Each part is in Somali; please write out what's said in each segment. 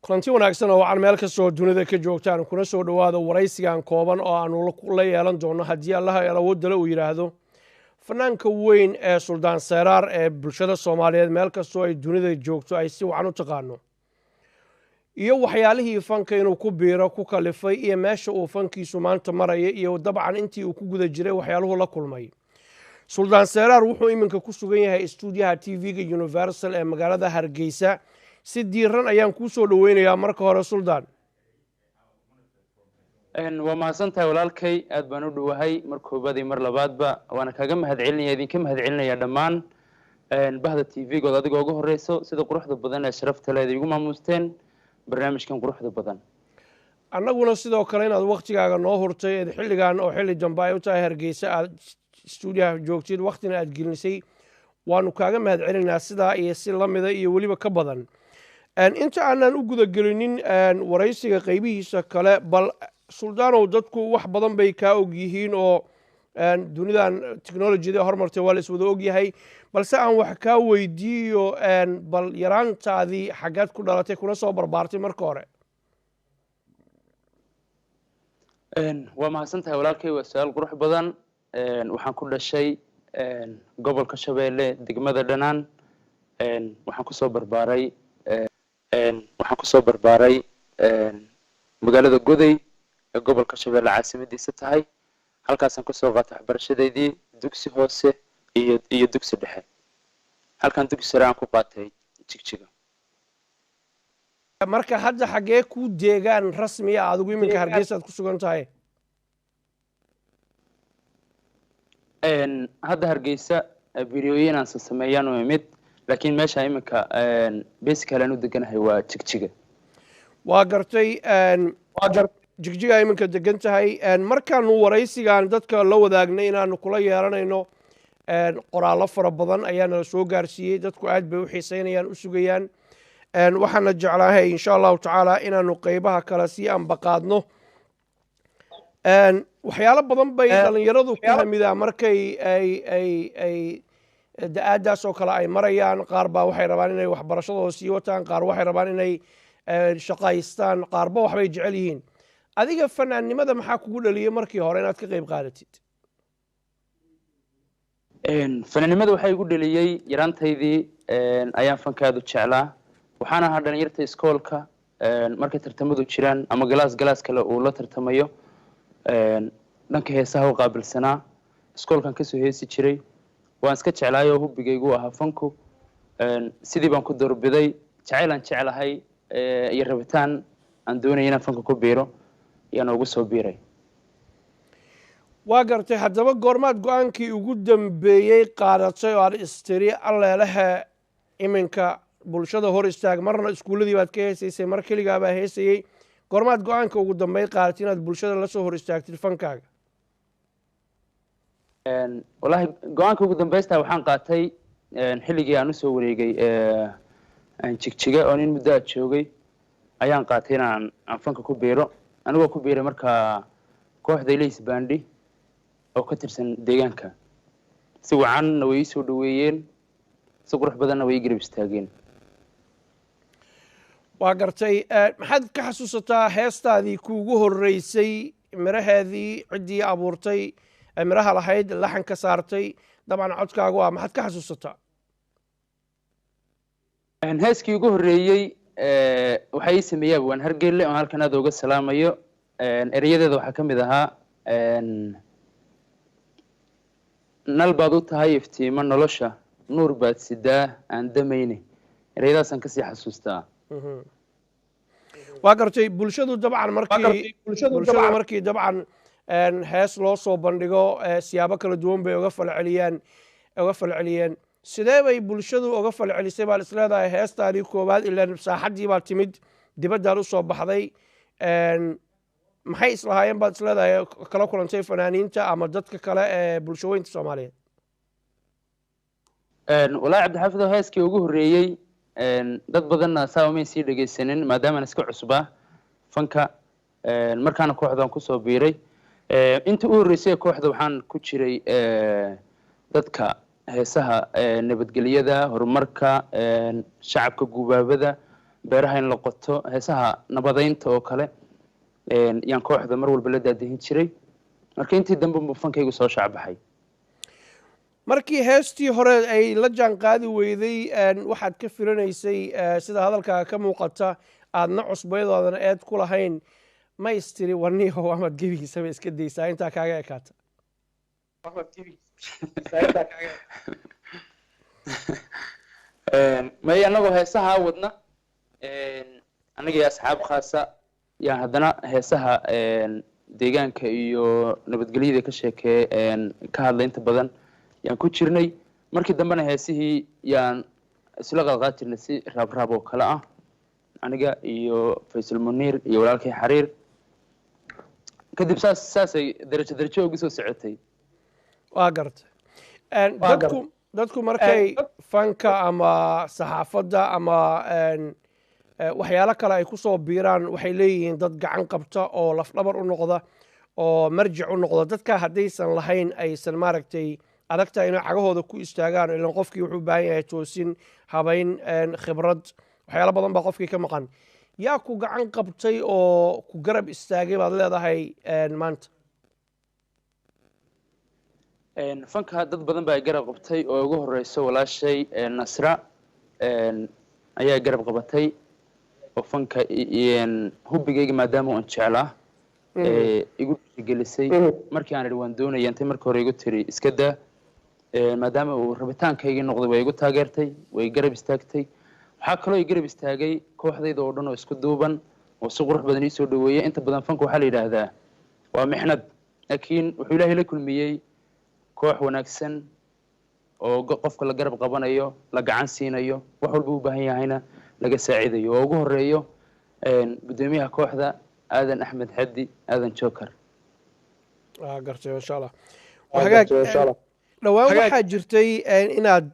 Kulanti wanaagsan oo wacan meel kastoo dunida ka joogtaan, kuna soo dhowaada waraysigan kooban oo aanu la yeelan doono, haddii Allaha awoodale uu yidhaahdo, fanaanka weyn ee Suldaan Seeraar ee bulshada Soomaaliyeed meel kastoo ay dunida joogto ay si wacan u taqaano, iyo waxyaalihii fanka inuu ku biiro ku kalifay, iyo meesha uu fankiisu maanta maraya, iyo dabcan intii uu ku guda jiray waxyaaluhu la kulmay. Suldaan Seeraar wuxuu iminka ku sugan yahay istuudiyaha TV-ga Universal ee magaalada Hargeysa. Si diiran ayaan kuu soo dhoweynayaa marka hore, Suldaan. Waa mahadsan tahay, walaalkay. Aad baan u dhowahay mar koobaad iyo mar labaadba, waana kaaga mahad celinaya, idinka mahad celinaya dhammaan bahda TV-good adigoo uga horeyso, sida quruxda badan ee sharafta leed igu maamuusteen barnaamijkan quruxda badan. Annaguna sidoo kale inaad waktigaaga noo hurtay, eed xilligan oo xilli dambe ay u tahay Hargeysa aad stuudiyaha joogtid, waktina aad gelisay, waanu kaaga mahad celinaynaa sidaa iyo si lamida iyo weliba ka badan. Inta aanan u guda gelinin waraysiga qaybihiisa kale, bal Suldaanow, dadku wax badan bay kaa og yihiin oo dunidan technologyada hormartay waa la iswada og yahay, balse aan wax kaa weydiiyo: bal yaraantaadii xaggeed ku dhalatay kuna soo barbaartay marka hore? Waa mahadsan tahay, walaalkay. Waa su-aal qurux badan. Waxaan ku dhashay gobolka Shabeelle, degmada Dhanaan. Waxaan kusoo barbaaray magaalada Goday ee gobolka Shabeelle caasimadiisa tahay. Halkaasaan kusoo qaatay waxbarashadeydii dugsi hoose iyo dugsi dhexe. Halkaan dugsi sare aan ku qaatay Jigjiga. Marka hadda xaggee ku deegaan rasmiya adigu iminka Hargeysaad ku sugan tahay? Hadda Hargeysa videoyin aan sameeyaan u imid, laakiin meesha iminka basically aan u deganahay waa Jigjiga. Waa gartay, Jigjiga iminka degan tahay. Markaanu waraysigan dadka la wadaagnay inaanu kula yeelanayno, qoraallo fara badan ayaa nala soo gaarsiiyey. Dadku aad bay u xiiseynayaan, u sugayaan. Waxaana jeclahay, insha Allahu tacaala, inaanu qeybaha kale sii ambaqaadno. Waxyaalo badan bay dhalinyaradu ku hamidaan markay ay da-aadaas oo kale ay marayaan. Qaar baa waxay rabaan inay waxbarashadooda sii wataan, qaar waxay rabaan inay shaqaystaan, qaarba waxbay jecel yihiin. Adiga fanaannimada maxaa kugu dhaliyey markii hore inaad ka qayb qaadatid? Fanaannimada waxaa igu dhaliyey yaraantaydii ayaan fankaadu jeclaa. Waxaan ahaa dhalinyarta iskoolka markay tartamadu jiraan ama galaas kale uu la tartamayo dhanka heesaha u qaabilsanaa. Iskoolkan kasoo heesi jiray. Waan iska jeclaayoo hubbigaygu ahaa fanku. Sidii baan ku doorbiday, jacayl aan jeclahay iyo rabitaan aan doonaya inaan fanka ku biiro ayaan ugu soo biiray. Waa gartay. Haddaba goormaad go-aankii ugu dambeeyey qaadatay oo aad istiri, "Alleelehe, iminka bulshada hor istaag"? Marna iskuulladii baad ka heesaysay, mar keligaabaa heesayey. Goormaad go-aanka ugu dambeyn qaadatay inaad bulshada lasoo hor istaagtid fankaaga? Wallahi, go-aanka ugu dambeysta waxaan qaatay xilligii aan usoo wareegay Jigjiga oo nin muddo aad joogay ayaan qaatay inaan aan fanka ku biiro, anigoo ku biiray markaa kooxda Ilays Bandi oo ka tirsan deegaanka. Si wacanna way iisoo dhaweeyeen, si qurux badanna way ii garab istaageen. Waa gartay. Maxaad ka xasuusataa heestaadii kuugu horreysay, miraheedii, ciddii abuurtay, miraha lahayd, laxanka saartay, dabcan codkaagu ah? Maxaad ka xasuusataa? Heeskii ugu horreeyey waxaa ii sameeyey Abwaan Hargelle oo halkan aad uga salaamayo. Ereyadeeda waxaa ka mid ahaa: "Nal baad u tahay iftiimo nolosha, nuur baad sidaa aan damayne." Ereyadaasaan kasii xasuustaa. Waa gartay. Bulshadu markii dabcan hees loo soo bandhigo, siyaabo kala duwan bay uga falceliyaan, uga falceliyeen. Sidee bay bulshadu uga falcelisay baad isleedahay heestaadii koowaad? Ilaan saaxaddii baad timid, dibaddaad usoo baxday. Maxay islahaayeen baad isleedahay kala kulantay fanaaniinta ama dadka kale ee bulshaweynta Soomaaliyeed? Walahi, Cabdixaafid, oo heeskii ugu horreeyey dad badanna saa umay sii dhegaysanin, maadaamaan iska cusbaa fanka markaana kooxdan kusoo biiray. Inta u horreysay kooxda waxaan ku jiray dadka heesaha nabadgelyada, horumarka shacabka, gubaabada Beeraha in la qoto, heesaha nabadeynta oo kale yaan kooxda mar walba la daadihin jiray. Marka intii dambe buu fankaygu soo shaacbaxay. Markii heestii hore ay la jaan qaadi weyday waxaad ka filanaysay, sida hadalkaaga ka muuqata, aadna cusbaydoodan eed ku lahayn, ma istiri warniyahow amaad gebigiisaba iska daysaa intaa kaaga ekaata? May, annagoo heesaha wadna, annaga iyo asxaab khaasa yaan haddana heesaha deegaanka iyo nabadgelyada ka sheekeeye ka hadlay inta badan yaan ku jirnay. Markii dambena heesihii yaan isla qaadqaad jirnay si raabraab oo kale ah, aniga iyo Faysal Muniir iyo walaalkay Xariir. Kadib saas saasay darajo darajo ugu soo socotay. Waa gartay. Dadku markay fanka ama saxaafadda ama waxyaalo kale ay ku soo biiraan, waxay leeyihiin dad gacan qabta oo lafdhabar u noqda oo marjic u noqda. Dadka haddaysan lahayn, aysan maaragtay adagtahay inay cagahooda ku istaagaan, ilan qofkii wuxuu u baahan yahay toosin, habayn, khibrad, waxyaalo badan baa qofkii ka maqan. Yaa ku gacan qabtay oo ku garab istaagay baad leedahay maanta? Fanka dad badan baa garab qabtay, oo ugu horeyso walaashay Nasra ayaa garab qabatay oo fanka hubbigayga maadaama aan jeclaa igu dhiirigelisay. Markii aan idhi waan doonaya, intay markii hore igu tiri iska daa, maadaama uu rabitaankaygii noqday, way igu taageertay, way garab istaagtay. Waxaa kaloo i garab istaagay kooxdayda oo dhan oo isku duuban oo si qurux badan iisoo dhaweeya. Inta badan fanka waxaa la yidhaahdaa waa mixnad, laakiin wuxuu Ilaahay la kulmiyey koox wanaagsan oo qofka la garab qabanayo, la gacan siinayo, wax walba u baahan yahayna laga saacidayo, oo ugu horeeyo guddoomiyaha kooxda Aadan Axmed Xaddi, Aadan Joker. Gartay, insha Allah. Hagaag, dhowaan waxaa jirtay inaad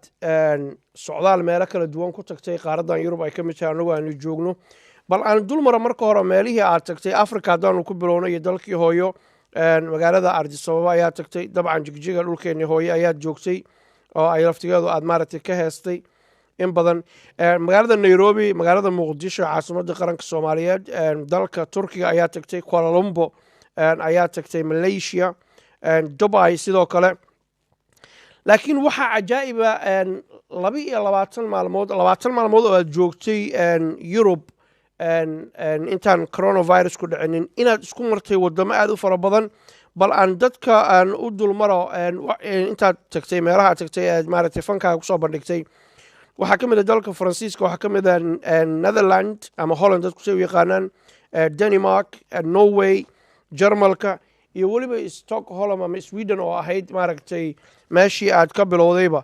socdaal meelo kala duwan ku tagtay, qaaraddan Yurub ay ka mid tahay annagu aanu joogno. Bal aan dul maro marka hore meelihii aad tagtay. Africa haddaanu ku bilowno iyo dalkii hooyo, magaalada Addis Ababa ayaa tagtay, dabcan Jigjiga dhulkeenii hooye ayaad joogtay oo ay laftigeedu aad maaragtay ka heestay in badan, magaalada Nairobi, magaalada Muqdisho, caasimadda qaranka Soomaaliyeed, dalka Turkiga ayaa tagtay, Kuala Lumpur ayaa tagtay, Malaysia, Dubai sidoo kale. Laakiin waxaa cajaa'iba 22 maalmood, 20 maalmood oo aad joogtay Yurub intaan coronavirus ku dhicinin, inaad isku martay waddamo aada u fara badan. Bal aan dadka aan u dulmaro intaad tagtay, meelaha aad tagtay aad maaragtay fankaaga kusoo bandhigtay. Waxaa ka mid ah dalka Faransiiska, waxaa ka mid ah Netherland ama Holland dadku say u yaqaanaan, Denmark, Norway, Jarmalka iyo weliba Stockholm ama Sweden oo ahayd maaragtay meeshii aad ka bilowdayba.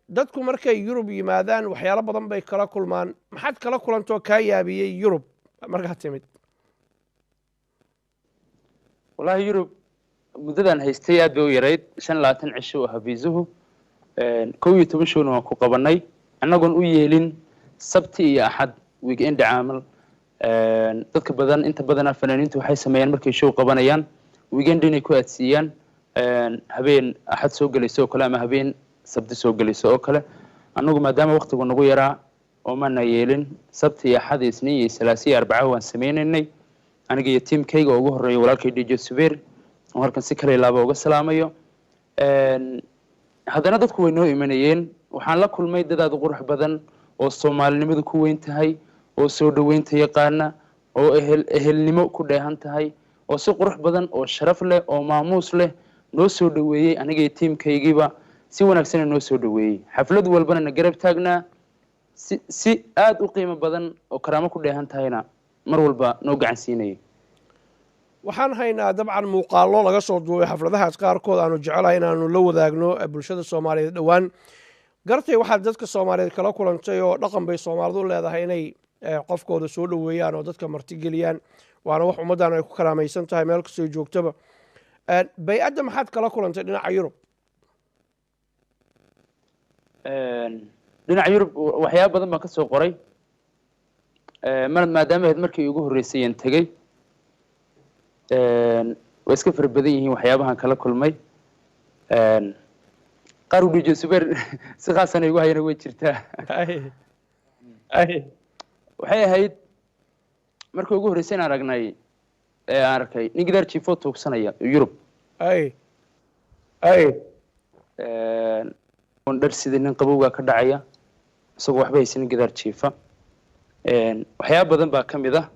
Dadku markay Yurub yimaadaan waxyaalo badan bay kala kulmaan. Maxaad kala kulantoo kaa yaabiyey Yurub markaad timid? Wallahi Yurub muddadan haystay aad bay u yarayd, 25 cisho oo hafiisuhu, 11 showna waan ku qabanay, annagoon u yeelin Sabti iyo Axad weekend caamal. Dadka badan, inta badanaa fanaaniintu waxay sameeyaan markay show qabanayaan weekend inay ku aadsiiyaan, habeen Axad soo gelayso oo kale ama habeen Sabti soo gelayso oo kale. Annagu maadaama waqtigu nagu yaraa oo maana yeelin Sabti iyo Axad iyo Isniin iyo Salaasi iyo Arbaca waan sameynaynay, aniga iyo tiimkayga oo ugu horreeya walaalkay DJ Subeer oo halkan si kale ilaaba uga salaamayo. Haddana dadku way noo imanayeen. Waxaan la kulmay dad aad u qurux badan oo Soomaalinimadu ku weyn tahay, oo soo dhoweynta yaqaana, oo ehel ehelnimo ku dheehan tahay, oo si qurux badan oo sharaf leh oo maamuus leh noo soo dhoweeyey. Aniga iyo tiimkaygiiba si wanaagsana noo soo dhoweeyey, xaflad walbana na garab taagnaa, si aada u qiimo badan oo karaamo ku dheehan tahayna mar walba noo gacan siinayay. Waxaan haynaa dabcan muuqaallo laga soo duubay xafladahaas qaarkood aanu jecelahay inaanu la wadaagno bulshada Soomaaliyeed dhowaan. Gartay, waxaad dadka Soomaaliyeed kala kulantay oo dhaqan bay Soomaalidu leedahay inay qofkooda soo dhoweeyaan oo dadka martigeliyaan, waana wax ummaddan ay ku karaamaysan tahay meel kastoo joogtaba. Bay-adda maxaad kala kulantay dhinaca Yurub? Dhinaca Yurub waxyaaba badan baan ka soo qoray, maadaama ahayd markii ugu horreysay aan tegey. Way iska fara badan yihiin waxyaabahan kala kulmay. Qaar u DJ Subeer si khaasana igu hayana way jirtaa. Waxay ahayd markii ugu horreysay in aragnay ee aan arkay nin gidaar jiifoo tuugsanaya Yurub. Ay. Ay, dhar sidii nin qabowgaa ka dhacaya, isagoo waxba haysanin, gidaar jiifa. Waxyaaba badan baa ka mid ah.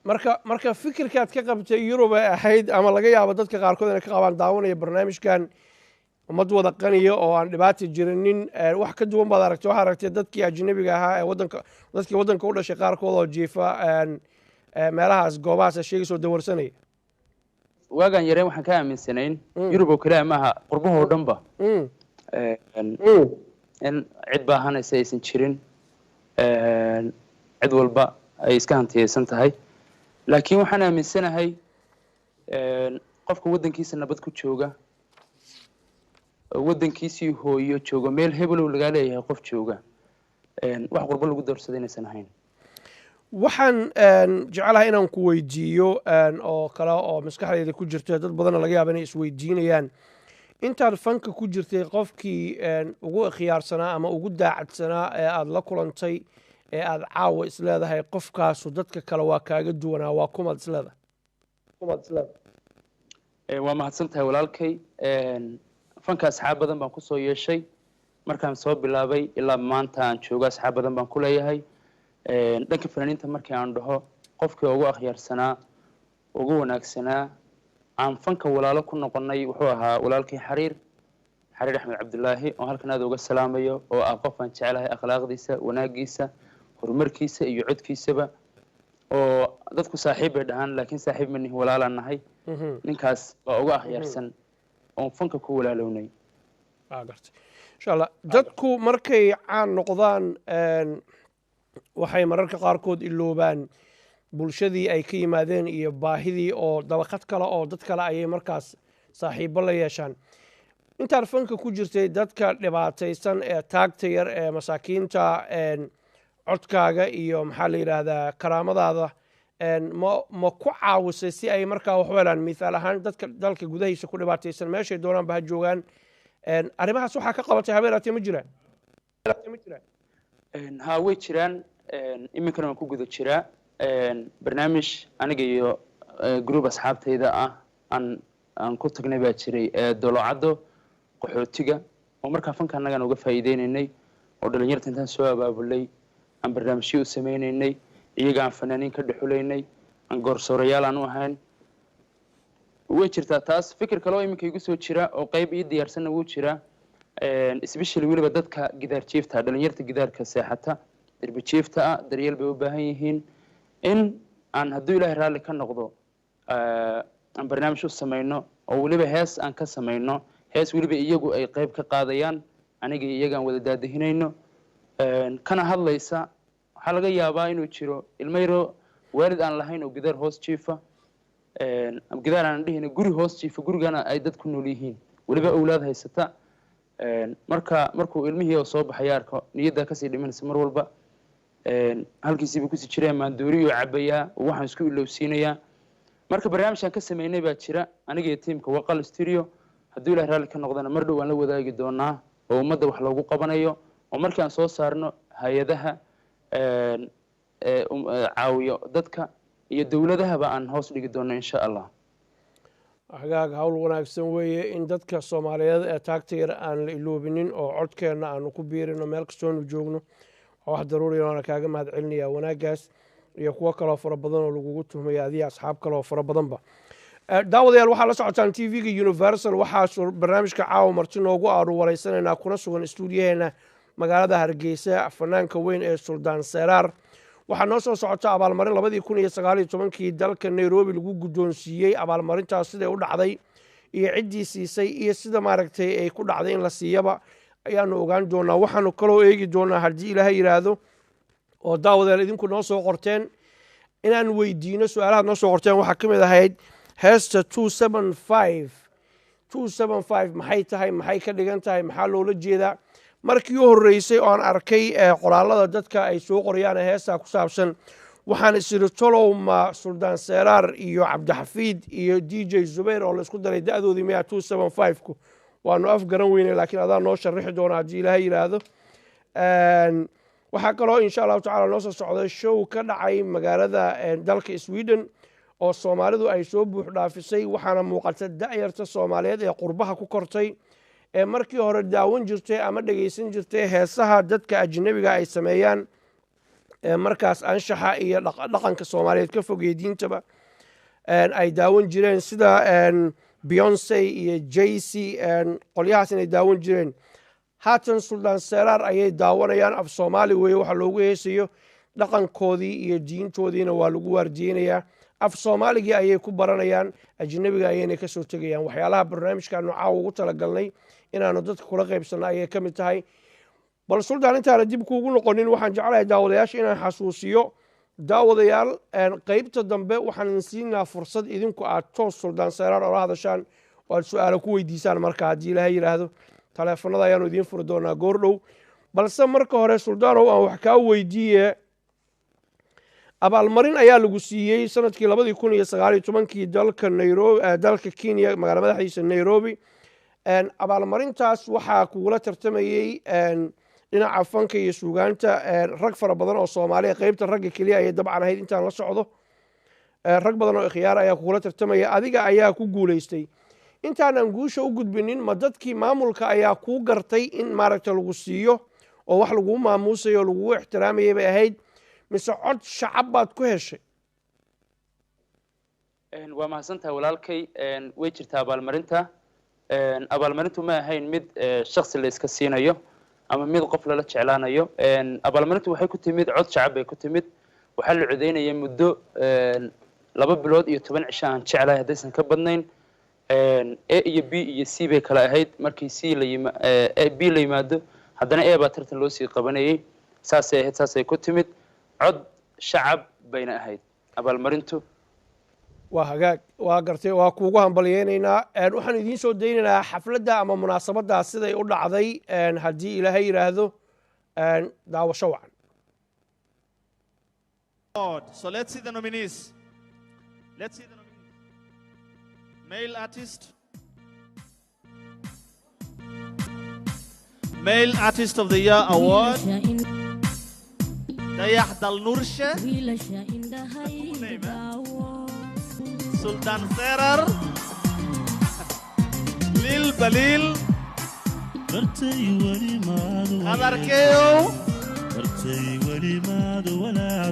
Marka fikirkaad ka qabtay Yurub ay ahayd, ama laga yaabo dadka qaarkood inay ka qabaan daawanaya barnaamijkan, ummad wada qaniya oo aan dhibaata jirinin, wax ka duwan baad aragtay. Waxaad aragtay dadkii ajnabiga ahaa ee waddanka, dadkii waddanka u dhashay qaarkood oo jiifa meelahaas, goobahaas ee sheegaysa oo dawarsanaya. Waagaan yareen waxaan ka aaminsanayn Yurub oo keliya maaha, qurbahoo dhanba in cid baahanaysa aysan jirin, cid walba ay iska hantiyeysan tahay. Laakiin waxaan aaminsanahay qofka waddankiisa nabad ku jooga, waddankiisii hooyo jooga, meel hebelow lagaa leeyahay qof jooga, wax qurbo lagu doorsaday inaysan ahayn. Waxaan jecelahay inaan ku weydiiyo oo kale oo maskaxdayda ku jirta, dad badanna laga yaaba inay isweydiinayaan: intaad fanka ku jirtay, qofkii ugu khiyaarsanaa ama ugu daacadsanaa ee aada la kulantay ee aada caawa isleedahay qofkaasu dadka kale waa kaaga duwanaa, waa kumaad isleedahay? Waa mahadsan tahay walaalkay. Fanka asxaab badan baan kusoo yeeshay markaan soo bilaabay ilaa maanta aan joogo, asxaab badan baan ku leeyahay. Dhanka fanaaniinta markii aan dhaho, qofkii ugu akhyaarsanaa, ugu wanaagsanaa, aan fanka walaalo ku noqonay wuxuu ahaa walaalkii Xariir, Xariir Axmed Cabdulaahi, oo halkan aad uga salaamayo, oo ah qof aan jeclahay akhlaaqdiisa, wanaagiisa, horumarkiisa iyo codkiisaba, oo dadku saaxiib bay dhahaan, laakiin saaxiib ma nihin, walaalaan nahay. Ninkaas baa uga akhyaarsan oon fanka ku walaalownay. Waa gartay. Insha Allah dadku markay caan noqdaan waxay mararka qaarkood iloobaan bulshadii ay ka yimaadeen iyo baahidii, oo dabaqad kale oo dad kale ayay markaas saaxiibo la yeeshaan. Intaad fanka ku jirtay, dadka dhibaataysan ee taagta yar ee masaakiinta, codkaaga iyo maxaa la yidhaahdaa karaamadaada ma ku caawisay si ay markaa wax u helaan? Mithaal ahaan, dadka dalka gudahiisa ku dhibaataysan, meeshay doonaanba ha joogaan, arrimahaas waxaa ka qabatay habeenaatee ma jiraan? Haa, way jiraan. Iminkana waan ku guda jiraa barnaamij aniga iyo group asxaabtayda ah aan ku tagnay baa jiray Dolocaddo qaxootiga, oo markaa fanka annagaan uga faa'iideynaynay, oo dhalinyarta intaan soo abaabulay aan barnaamijyo u sameynaynay, iyaga aan fanaaniin ka dhexulaynay, aan goorsoorayaal aan u ahayn. Way jirtaa taas. Fikir kale oo iminka igu soo jira oo qayb ii diyaarsanna wuu jiraa, especially weliba dadka gidaar jiifta, dhalinyarta gidaarka seexata, derbi jiifta ah, daryeel bay u baahan yihiin. In aan hadduu Ilaahay raalli ka noqdo aan barnaamij u samayno, oo weliba hees aan ka samayno, hees weliba iyagu ay qayb ka qaadayaan, aniga iyagaan wada daadahinayno, kana hadlaysa. Waxaa laga yaabaa inuu jiro ilmo yaro waalid aan lahayn oo gidaar hoos jiifa, gidaar aan dhihina, guri hoos jiifa, gurigana ay dad ku nool yihiin, weliba awlaad haysata. Marka markuu ilmihii oo soo baxaya arko, niyaddaa kasii dhimanaysa mar walba, halkiisiibuu kusii jiraa, maandooriyuu cabayaa, waxaan isku ilowsiinayaa. Marka barnaamijkaan ka sameynay baa jira aniga iyo tiimka Waqal Studio. Hadduu Ilaah raalli ka noqdana mar dhow waan la wadaagi doonaa, oo ummadda wax loogu qabanayo, oo markii aan soo saarno hay-adaha caawiyo dadka iyo dowladahaba aan hoos dhigi doono, insha Allah. Hagaag, hawl wanaagsan weeye in dadka Soomaaliyeed ee taagta yar aan la iloobinin oo codkeenna aanu ku biirino meel kastoonu joogno. Waa wax daruuriya, waana kaaga mahad celinayaa wanaaggaas iyo kuwo kaloo fara badan oo lagugu tuhmaya adiga asxaab kale oo fara badanba. Daawadayaal, waxaa la socotaan TV-ga Universal. Waxaa barnaamijka caawa marti noogu aanu wareysanaynaa, kuna sugan istuudiyaheena magaalada Hargeysa, fanaanka weyn ee Suldaan Seeraar. Waxaa noo soo socota abaalmarin 2019-kii dalka Nairobi lagu guddoonsiiyey. Abaalmarintaas siday u dhacday iyo ciddii siisay iyo sida maaragtay ay ku dhacday in la siiyaba ayaanu ogaan doonaa. Waxaanu kaloo eegi doonaa, haddii Ilaahay yidhaahdo, oo daawadayaal idinku noo soo qorteen inaan weydiino. Su-aalahaad noo soo qorteen waxaa ka mid ahayd heesta 275, 275 maxay tahay, maxay ka dhigan tahay, maxaa loola jeedaa? Markii u horreysay oo aan arkay qoraalada dadka ay soo qorayaan ee heestaa ku saabsan, waxaan isiri tolow ma Suldaan Seeraar iyo Cabdixafiid iyo DJ Zubayr oo laisku daray da-doodii miyaa 275-ku? Waanu af garan weynay, laakiin adaa noo sharixi doona haddii Ilaahay yidhaahdo. Waxaa kaloo insha Allahu tacala noo soo socda show ka dhacay magaalada dalka Sweden oo Soomaalidu ay soo buux dhaafisay. Waxaana muuqata da'yarta Soomaaliyeed ee qurbaha ku kortay ee markii hore daawan jirtay ama dhegaysan jirtay heesaha dadka ajnabiga ay sameeyaan ee markaas anshaxa iyo dhaqanka Soomaaliyeed ka fogey diintaba ay daawan jireen, sida Beyonce iyo Jay-Z, qolyahaas inay daawan jireen, haatan Suldaan Seeraar ayay daawanayaan. Af Soomaali weeye waxa loogu heesayo, dhaqankoodii iyo diintoodiina waa lagu waardiyeynayaa, af Soomaaligii ayay ku baranayaan, ajnabiga ayaynay ka soo tegayaan. Waxyaalaha barnaamijkaanu caawa ugu talagalnay inaanu dadka kula qaybsanno ayay ka mid tahay. Bal Suldaan, intaana dib kuugu noqonin, waxaan jeclahay daawadayaasha inaan xasuusiyo: daawadayaal, qeybta dambe waxaan siinaa fursad idinku aad toos Suldaan Seeraar oola hadashaan oo aad su-aalo ku weydiisaan. Marka haddii Ilaahay yidhaahdo, taleefanada ayaanu idiin furi doonaa goordhow. Balse marka hore, Suldaanow, aan wax kaa weydiiye. Abaalmarin ayaa lagu siiyey sanadkii 2019-kii dalka Nairobi, dalka Kenya, magaala madaxdiisa Nairobi. Abaalmarintaas waxaa kugula tartamayey dhinaca fanka iyo suugaanta rag fara badan oo Soomaaliya. Qeybta ragga keliya ayay dabcan ahayd intaan la socdo. Rag badan oo ikhyaar ayaa kugula tartamaya, adiga ayaa ku guulaystay. Intaanan guusha u gudbinin, ma dadkii maamulka ayaa kuu gartay in maaragta lagu siiyo oo wax laguu maamuusayo oo lagugu ixtiraamayay bay ahayd, mise cod shacab baad ku heshay? Waa mahadsantahay walaalkay. Way jirtaa abaalmarinta. Abaalmarintu ma ahayn mid shaksi la iska siinayo ama mid qof lala jeclaanayo. Abaalmarintu waxay ku timid cod shacab bay ku timid. Waxaa la codeynaya muddo 2 bilood iyo 10 cisho aan jeclahay haddaysan ka badnayn. A iyo B iyo C bay kala ahayd. Markii C la yima B la yimaado, haddana A baa tartan loo sii qabanayay. Saasay ahayd, saasay ku timid, cod shacab bayna ahayd abaalmarintu. Waa hagaag, waa gartay, waa kuugu hambalyeynaynaa. Waxaan idiin soo daynaynaa xafladda ama munaasabaddaas siday u dhacday haddii Ilaahay yidhaahdo. Daawasho wacan. So let's see the nominees. Let's see the nominees. Male artist. Male Artist of the Year Award. Dayax Dalnurshe. Name, eh? Sultan Serar. Lil Balil. Khadar Keow.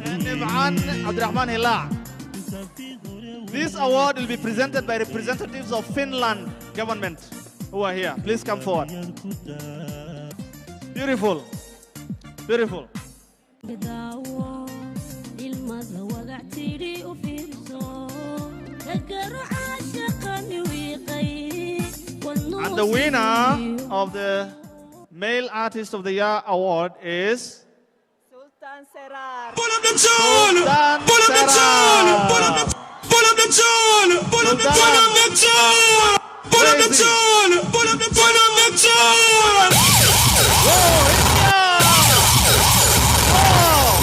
And Nim'an Abdurrahman Hilaa. This award will be presented by representatives of Finland government who are here. Please come forward. Beautiful. Beautiful. Daawo ilmada wagac tidhi u fiirso kagaro caashaqani wiiqay. And the winner of the Male Artist of the Year award is Sultan Serar. Pull up the tune! Sultan Pull up the tune! Pull up the Serar. Pull up the tune! Pull up the Pull up the tune! Pull up the Crazy. tune! Pull up the Pull up the tune! Whoa, India! Wow!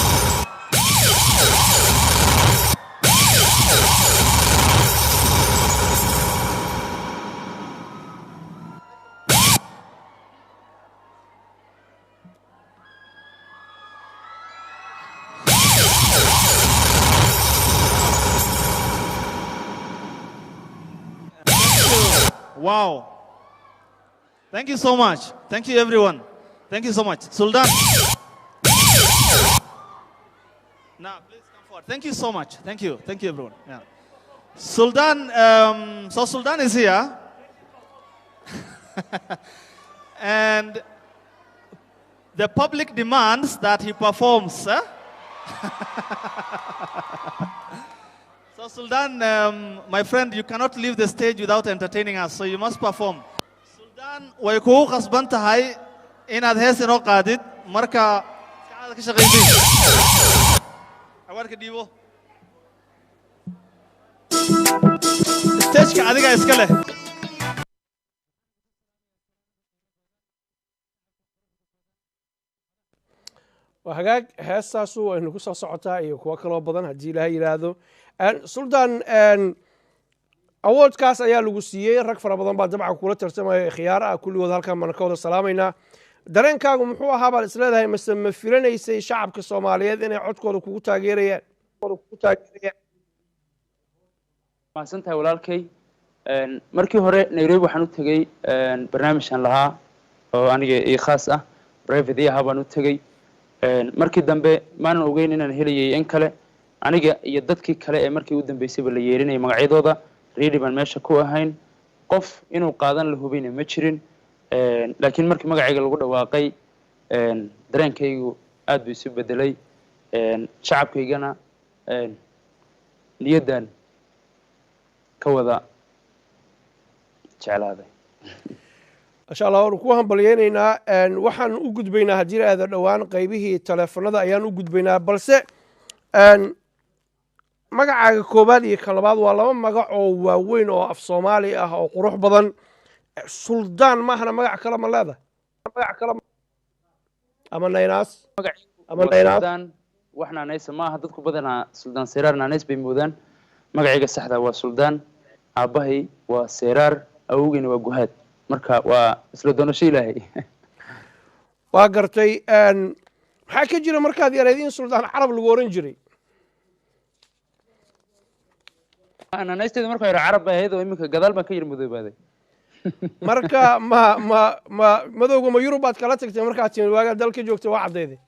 Wow. Thank you so much. Thank you, everyone. Thank you so much. Sultan. Now, please come forward. Thank you so much. Thank you. Thank you, everyone. Yeah. Sultan, so Sultan is here. And the public demands that he performs. Eh? So, Sultan, my friend, you cannot leave the stage without entertaining us, so you must perform. Sultan, way kugu khasban tahay inaad hees inoo qaadid marka maskaxdaada ka shaqaysid. Award-ka dhiibo. Stage-ka adiga iska leh. Waa hagaag, heestaasu waynu ku soo socotaa iyo kuwo kaloo badan haddii Ilaahay yidhaahdo. Sultan, award-kaas ayaa lagu siiyey. Rag fara badan baa dabcan kula tartamaya khiyaar ah, kulligood halkan baan ka wada salaamaynaa. Dareenkaagu muxuu ahaa baad isleedahay, mase ma filanaysay shacabka Soomaaliyeed inay codkooda kugu taageerayaan? Mahadsan tahay walaalkay. Markii hore Nairobi waxaan u tegey barnaamijaan lahaa oo aniga ii khaas ah, private ii ahaa baan u tegey. Markii dambe maanan ogeyn inaan helayay in kale. Aniga iyo dadkii kale ee markii u dambeysayba la yeerinayay magacyadooda, ready baan meesha ku ahayn. Qof inuu qaadan la hubayna ma jirin. Laakiin markii magacayga lagu dhawaaqay, dareenkaygu aad buu isu bedelay. Shacabkaygana niyaddan ka wada jeclaaday. Insha Allah waanu ku hambalyeynaynaa. Waxaan u gudbaynaa, haddii aada dhowaan, qaybihii taleefanada ayaan u gudbaynaa, balse magacaaga koowaad iyo ka labaad waa laba magac oo waaweyn oo af Soomaali ah oo qurux badan. Suldaan maahana, magac kale ma leedahay? Magac kale ama naynaas ama naynaas? Suldaan wax naanaysa maaha. Dadku badanaa Suldaan Seraar naanays bay moodaan. Magacayga saxda waa Suldaan. Aabbahay waa Seraar, awowgeyna waa Guhaad, marka waa isla doonasho Ilaahay. Waa gartay. Maxaa ka jira markaad yarayd in Suldaan Carab lagu oran jiray? Naanaysteedu marka hore Carab bay ahayd, oo iminka gadaal baan ka yar madoobaaday. Marka ma madowga ma Yurub baad kala tagtay markaad timid? Waagaa dalka joogtay waa caddayday.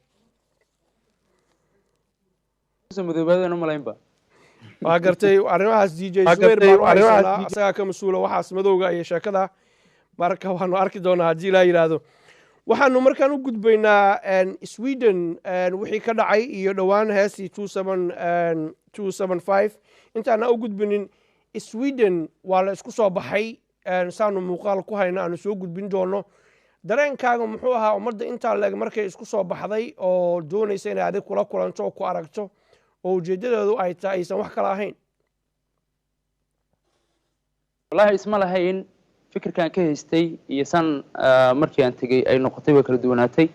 Soo madoobaadeen u malaynba. Waa gartay. Arrimahaas DJ Zubair baan u haysanaa, asagaa ka mas-uula waxaas madowga iyo sheekada. Marka waanu arki doonaa haddii Ilaa yidhaahdo. Waxaanu markaan u gudbaynaa Sweden wixii ka dhacay iyo dhowaan heesii 27275. Intaana u gudbinin Sweden, waa la isku soo baxay, saanu muuqaal ku hayno aanu soo gudbin doono. Dareenkaaga muxuu ahaa ummadda intaa leeg markay isku soo baxday oo doonaysa inay adig kula kulanto oo ku aragto, oo ujeeddadeedu ay tahay aysan wax kala ahayn? Wallahi isma lahayn. Fikirkaan ka haystay iyo san markii aan tegey ay noqotay way kala duwanaatay.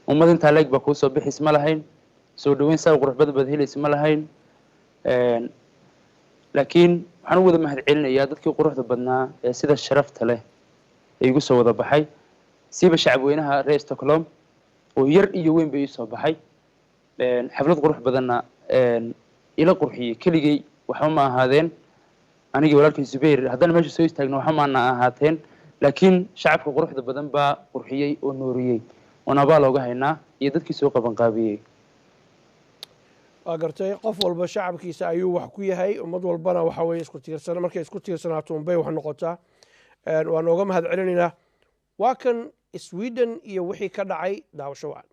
Ummad intaa leeg baa kuu soo bixi isma lahayn, soo dhaweyn saa qurux badan baad helaysa ma lahayn. Laakiin waxaan u wada mahad celinayaa dadkii quruxda badnaa ee sida sharafta leh ee igu soo wada baxay, siiba shacabweynaha reer Stockholm oo yar iyo weyn bay ii soo baxay. Xaflad qurux badanna ila qurxiyey. Keligay waxba ma ahaadeen, anigii walaalkay Zubayr haddana meesha soo istaagno waxba maana ahaateen, laakiin shacabka quruxda badan baa qurxiyey oo nooriyey, oon abaal ooga haynaa, iyo dadkii soo qabanqaabiyey. Waa gartay. Qof walba shacabkiisa ayuu wax ku yahay, ummad walbana waxa weeye isku tiirsan. Markay isku tiirsanaato unbay wax noqotaa. Waan ooga mahad celinaynaa. Waa kan Sweden iyo wixii ka dhacay, daawasho wacan.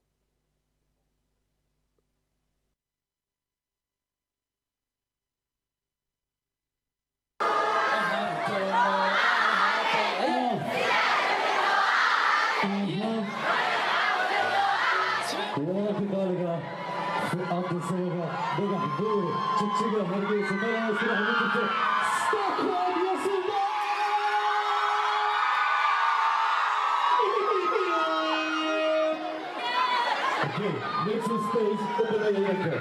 Walaalka qaaliga Cabdisabaga Dhagax Buur, Jigjiga, Hargeysa, meelaha isku dhex ma jirto, Stockholm iyo Suldaan. Okay, make some space. U baneeya yanka,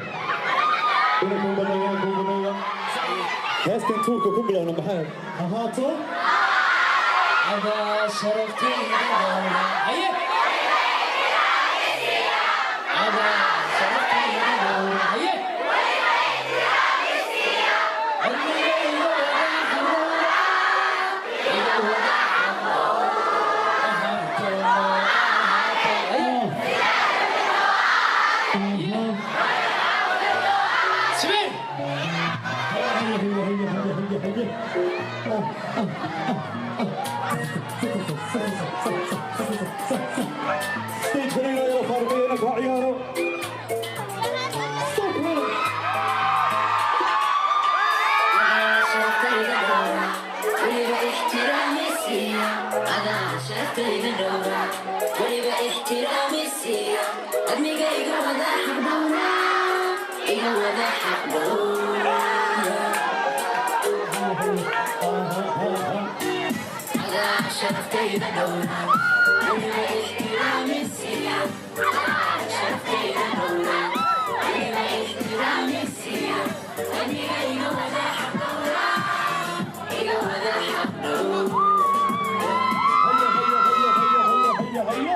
inanka u baneeya, u baneeya. Heestan tuurka ku bilowna maxay ahaato? Adaa sharaftayda dhowra, haye. Adaa sharaftayda dhowra, haye. Codniga iga wada xarooba, iga wada xarooba. Ahaato, ahaato, haye. Sibir. Haye haye haye haye haye haye. Stage inoo faaruqiyo, inanku ha ciyaaro. Stockholm. Sharaftayda dhowra, weliba ixtiraami siiya. Adaa sharaftayda dhowra, weliba ixtiraami siiya. Admiga iga wada xaq dhowra, iga wada xaq dhowra. Adaa sharaftayda dhowra, weliba ixtiraami siiya. Adaa sharaftayda dhowra, weliba ixtiraami siiya. Admiga iga wada xaq dhowra, iga wada xaq dhowra. Haye haye haye haye haye haye haye.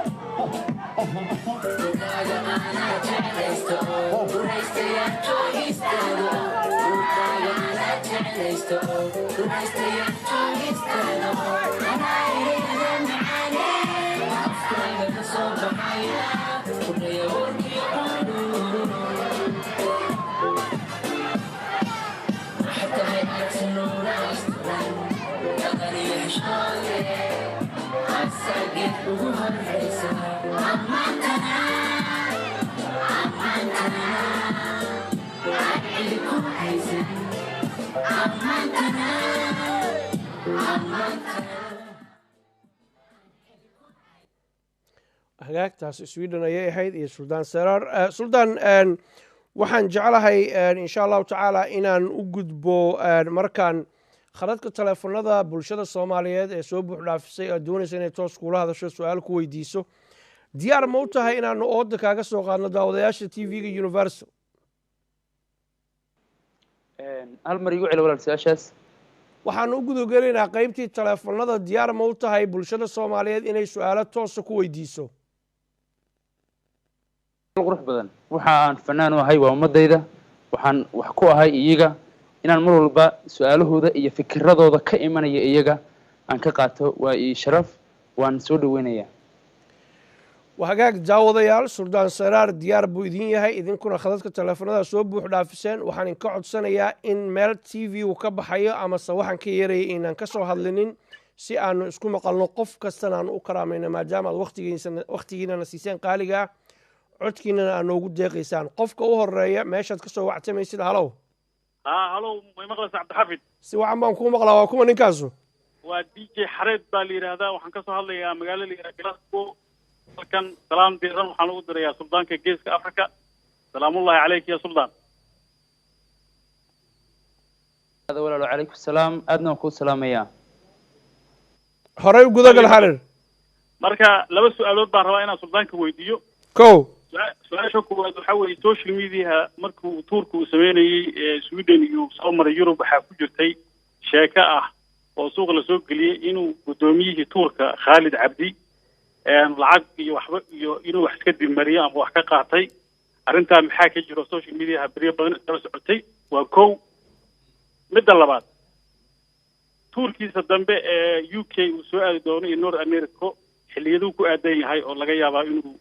Hagaagtaas Sweden ayay ahayd iyo Suldaan Seraar. Suldaan, waxaan jeclahay insha Allahu tacaala inaan u gudbo markaan khadadka teleefonada bulshada Soomaaliyeed ee soo buux dhaafisay oo doonaysa inay toos kuula hadasho, su-aal ku weydiiso. Diyaar ma u tahay inaanu ooda kaaga soo qaadno daawadayaasha TV-ga Universal? Hal mar igu celi, walaal, su-aashaas. Waxaanu u gudagelaynaa qaybtii teleefonada. Diyaar ma u tahay bulshada Soomaaliyeed inay su-aalo toosa ku weydiiso? Qurux badan. Waxa aan fanaan u ahay waa ummadayda. Waxaan wax ku ahay iyaga inaan mar walba su-aalahooda iyo fikiradooda ka imanaya iyaga aan ka qaato. Waa ii sharaf, waan soo dhaweynayaa. Waa hagaag, daawadayaal. Suldaan Seraar diyaar buu idin yahay, idinkuna khadadka teleefonada soo buux dhaafiseen. Waxaan idinka codsanayaa in meel TV uu ka baxayo amase waxaan ka yeerayay inaan ka soo hadlinin, si aanu isku maqalno, qof kastana aanu u karaamayno, maadaama aad waqtigiinana siiseen qaaliga ah, codkiinana aad noogu deeqaysaan. Qofka u horeeya, meeshaad ka soo wactamaysid. Halow. Haa, halow, may maqlaysaa, Cabdixafid? Si wacan baan kuu maqlaa. Waa kuma ninkaasu? Waa DJ Xareed baa la yidhaahdaa. Waxaan ka soo hadlayaa magaalo la yidhaha Glasgow. Halkan salaam diiran waxaan ugu dirayaa suldaanka Geeska Africa. Salaamullahi calayk ya suldaan. Walaalo, calaykum salaam, aadna waan kuu salaamayaa. Horey u gudagal, Xarir. Marka laba su-aalood baan rabaa inaan suldaanka weydiiyo. Kow. Su-aasha koowaad waxaa weeye, social mediaha markuu tourka uu sameynayey ee Sweden iyo soo maray Yurub, waxaa ku jirtay sheeko ah oo suuqa lasoo geliyey inuu guddoomiyihii tourka Khaalid Cabdi lacag iyo waxba iyo inuu wax iska dibmariyo ama wax ka qaatay. Arrintaa maxaa ka jiro? Social mediaha beryo badan iskala socotay. Waa kow. Midda labaad, tourkiisa dambe ee UK uu soo aadi doono iyo North America, xilliyaduu ku aadan yahay oo laga yaabaa inuu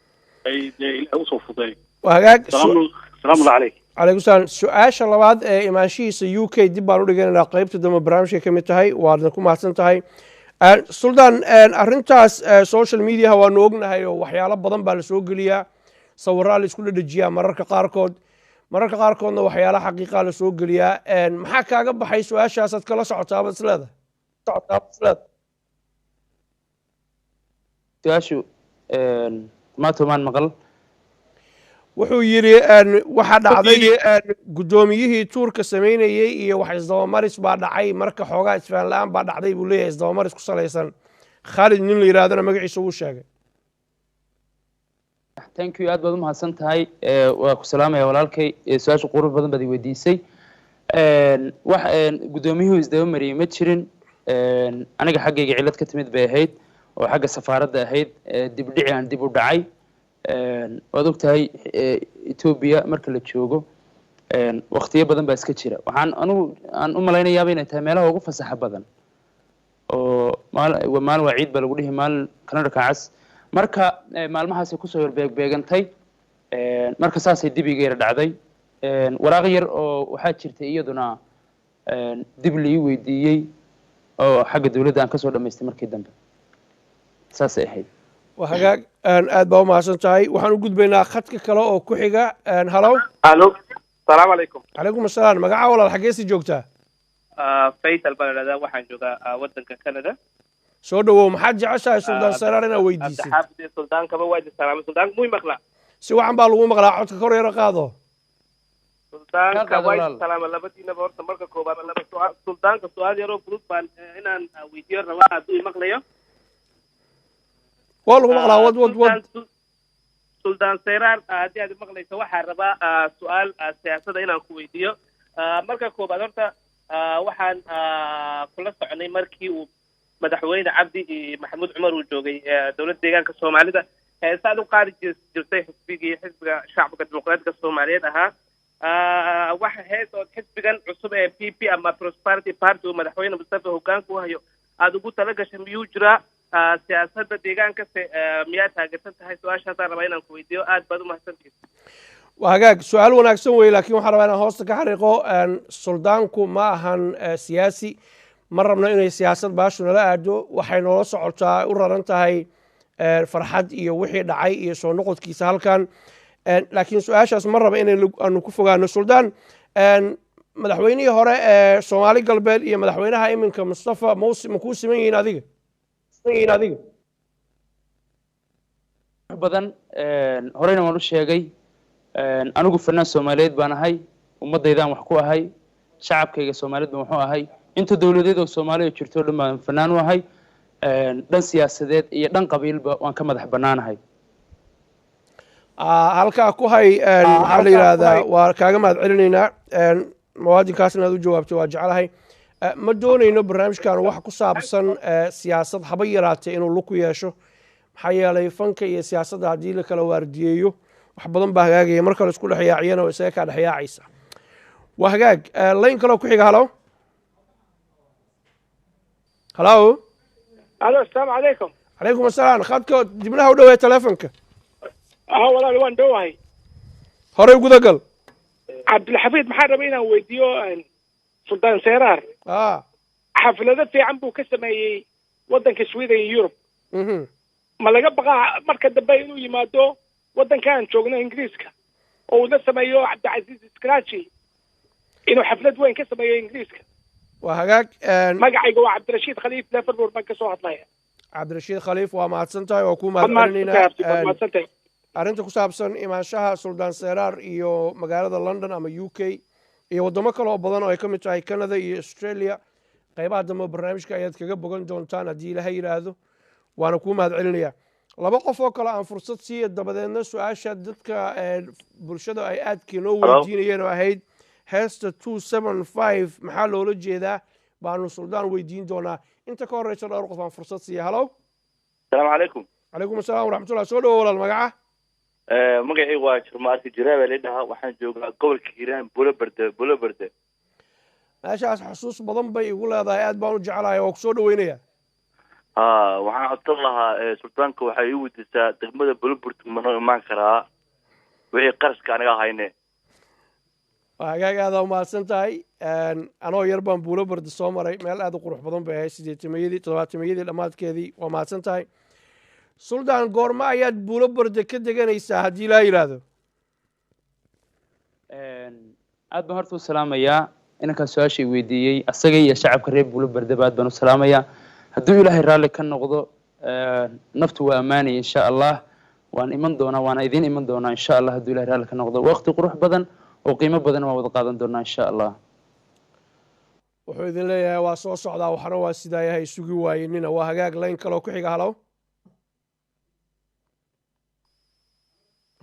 ay dee Ilaah usoo fudeeyo? Waa hagaag. Salaamu calayk. Calaykum salaam. Su-aasha labaad ee imaanshihiisa UK dib baan u dhiganaynaa, qaybta dambe barnaamijka ka mid tahay. Waadna ku mahadsan tahay, Suldaan. Arrintaas social mediaha waanu ognahay oo waxyaalo badan baa lasoo geliyaa, sawiraa la isku dhedhejiyaa mararka qaarkood, mararka qaarkoodna waxyaalo xaqiiqaa lasoo geliyaa. Maxaa kaaga baxay su-aashaasaad kala socotaabad isleedahay? Su-aashu maatomaan maqal. Wuxuu yidhi waxaa dhacday guddoomiyihii tourka samaynayey iyo wax isdabamaris baa dhacay. Marka xoogaa isfahan la-aan baa dhacday buu leeyahay, isdabamaris ku salaysan Khaalid nin la yidhahdona magaciisa wuu sheegay. Thank you, aad baad u mahadsan tahay. Waa ku salaamaya, walaalkay. Su-aasha qurux badan baad i weydiisay. Wax guddoomiyuhu isdaba mariyey ma jirin. Aniga xaggayga cillad ka timid bay ahayd oo xagga safaaradda ahayd, dibdhici aan dib u dhacay. Waad og tahay, Etoobiya marka la joogo waktiyo badan baa iska jira. Waxaan anugu aan u malaynayaaba inay tahay meelaha ugu fasaxa badan, oo maalin waa ciid baa lagu dhihi, maalin kalendarka cas. Marka maalmahaasay kusoo yar beegbeegantay, marka saasay dib iga yar dhacday. Waraaq yar oo waxaa jirtay iyaduna dib la ii weydiiyey oo xagga dowladda aan kasoo dhamaystay markii dambe. Saasay ahayd. Waa hagaag, aad baa u mahadsan tahay. Waxaan u gudbaynaa khadka kale oo ku xiga. Halow. Alo, salaamu calaykum. Calaykum asalaam. Magaca, walaal, xaggee si joogtaa? Faysal baa la dhahdaa, waxaan joogaa waddanka Canada. Soo dhawow. Maxaad jeceshahay Suldaan Seraar inaad weydiisid? Abdixaafid, suldaankaba waa idin salaamay. Suldaanka mui maqlaa? Si wacan baa lagu maqlaa, codka kor yaro qaado. Suldaanka waa idin salaama labadiinaba. Horta marka koobaad laba su-aal suldaanka, su-aal yaroo fudud baan inaan weydiiyo rabaa, hadduu i maqlayo. Waa lagu maqlaa, wad wad wad. Suldaan Seyraar, haddii aad maqlayso, waxaa rabaa su-aal siyaasadda inaan ku weydiiyo. Marka koobaad horta waxaan kula soconay markii uu madaxweyne Cabdi Maxamuud Cumar uu joogay dowladda deegaanka Soomaalida, heesaad u qaadi jirtay xisbigii Xisbiga Shacabka Dimuqraadiga Soomaaliyeed ahaa. Waxa hees ood xisbigan cusub ee PP ama Prosperity Party uu madaxweyne Mustafa hoggaanka u hayo aada ugu tala gashay miyuu jiraa? Siyaasadda deegaankase miyaa taageersan tahay? Su-aashaasaan rabaa inaan ku weydiiyo. Aad baad u mahadsantihin. Waa hagaag, su-aal wanaagsan wey, laakiin waxaan rabaa inaan hoosta ka xariiqo, suldaanku ma ahan siyaasi. Ma rabno inay siyaasad baashu nala aado. Waxay noola socotaa, u raran tahay farxad iyo wixii dhacay iyo soo noqodkiisa halkan, laakiin su-aashaas ma raba inay aanu ku fogaano. Suldaan, madaxweynihii hore ee Soomaali Galbeed iyo madaxweynaha iminka Mustafa mws ma kuu siman yihiin adiga? Badan horeyna waan u sheegay, anigu fanaan Soomaaliyeed baan ahay, ummaddaydaan wax ku ahay, shacabkayga Soomaaliyeed baan wax u ahay, inta dowladeed oo Soomaaliya jirto o dhan baan fanaan u ahay. Dhan siyaasadeed iyo dhan qabiilba waan ka madax bannaanahay. Halkaa ku hay. Maxaa la yidhaahdaa, waa kaaga mahad celinaynaa muwaadinkaas inaad u jawaabto waa jeclahay. Ma doonayno barnaamijkan wax ku saabsan siyaasad haba yaraatee inuu lug ku yeesho, maxaa yeelay fanka iyo siyaasadda haddii la kala waardiyeeyo wax badan baa hagaagaya. Marka la isku dhex yaaciyana oo isaga kaa dhex yaacaysa. Waa hagaag, line kaloo ku xiga. Halo, halo. Alo, asalaamu calaykum. Calaykum asalaam. Khadka dibnaha u dhaweeya telefonka. Aha walaal, waan dhowahay. Horey gudagal. Cabdilxafiid, maxaan rabay inaan weydiiyo Suldaan Seeraar, xaflado fiican buu ka sameeyey waddanka Sweden iyo Yurub. Ma laga baqaa marka dambe inuu yimaado waddankaan joogno, Ingiriiska, oo uu la sameeyo Cabdicasiis Iskilaaji, inuu xaflad weyn ka sameeyo Ingiriiska? Waa hagaag. Magacayga waa Cabdirashiid Khaliif, Liverpool baan kasoo hadlaya. Cabdirashiid Khaliif, waa mahadsan tahay, waa kuu mahad celinaynaa. Arrinta ku saabsan imaanshaha Suldaan Seeraar iyo magaalada London ama UK iyo waddamo kale oo badan oo ay ka mid tahay Canada iyo Australia, qaybaha dambe barnaamijka ayaad kaga bogan doontaan haddii Ilaahay yidhaahdo, waana kuu mahad celinayaa. Laba qof oo kale aan fursad siiya, dabadeedna su-aasha dadka bulshada ay aadkii noo weydiinayeen oo ahayd heesta 275 maxaa loola jeedaa baanu suldaan weydiin doonaa. Inta ka horeysa dhowr qof aan fursad siiya. Halo. Asalaamu calaykum. Calaykum asalaam waraxmatullah. Soo dhawo walaal, magaca? Magacaygu waa Jarmaarka Jiraaba la dhahaa. Waxaan joogaa gobolka Hiiraan, Bulo Berde, Bulo Berde. Meeshaas xusuus badan bay igu leedahay, aad baan u jeclahay, waa kusoo dhaweynaya. Ha, waxaan codsan lahaa suldaanka, waxay ii weydiisaa degmada Buloberde ma noo imaan karaa, wixii qarashka aniga hayne. Waa hagaag, aada umahadsan tahay. Anoo yar baan Buulo Berde soo maray, meel aad u qurux badan bay ahayd 80-mayadii, 70-mayadii dhammaadkeedii. Waa mahadsan tahay. Suldaan, goorma ayaad Buulo Berde ka deganaysaa haddii laa yidhaahdo? Aad baan horta u salaamayaa inankaa su-aasha i weydiiyey, asaga iyo shacabka reer Buulo Berdeba aad baan u salaamayaa. Hadduu Ilaahay raalli ka noqdo, naftu waa ammaanaya, insha Allah waan iman doonaa, waana idiin iman doonaa insha Allah. Hadduu Ilahay raalli ka noqdo, waqti qurux badan oo qiimo badan waan wada qaadan doonaa insha Allah. Wuxuu idin leeyahay waa soo socdaa, waxna waa sidaa yahay, sugi waayenina. Waa hagaag, line kaloo ku xiga. Halo,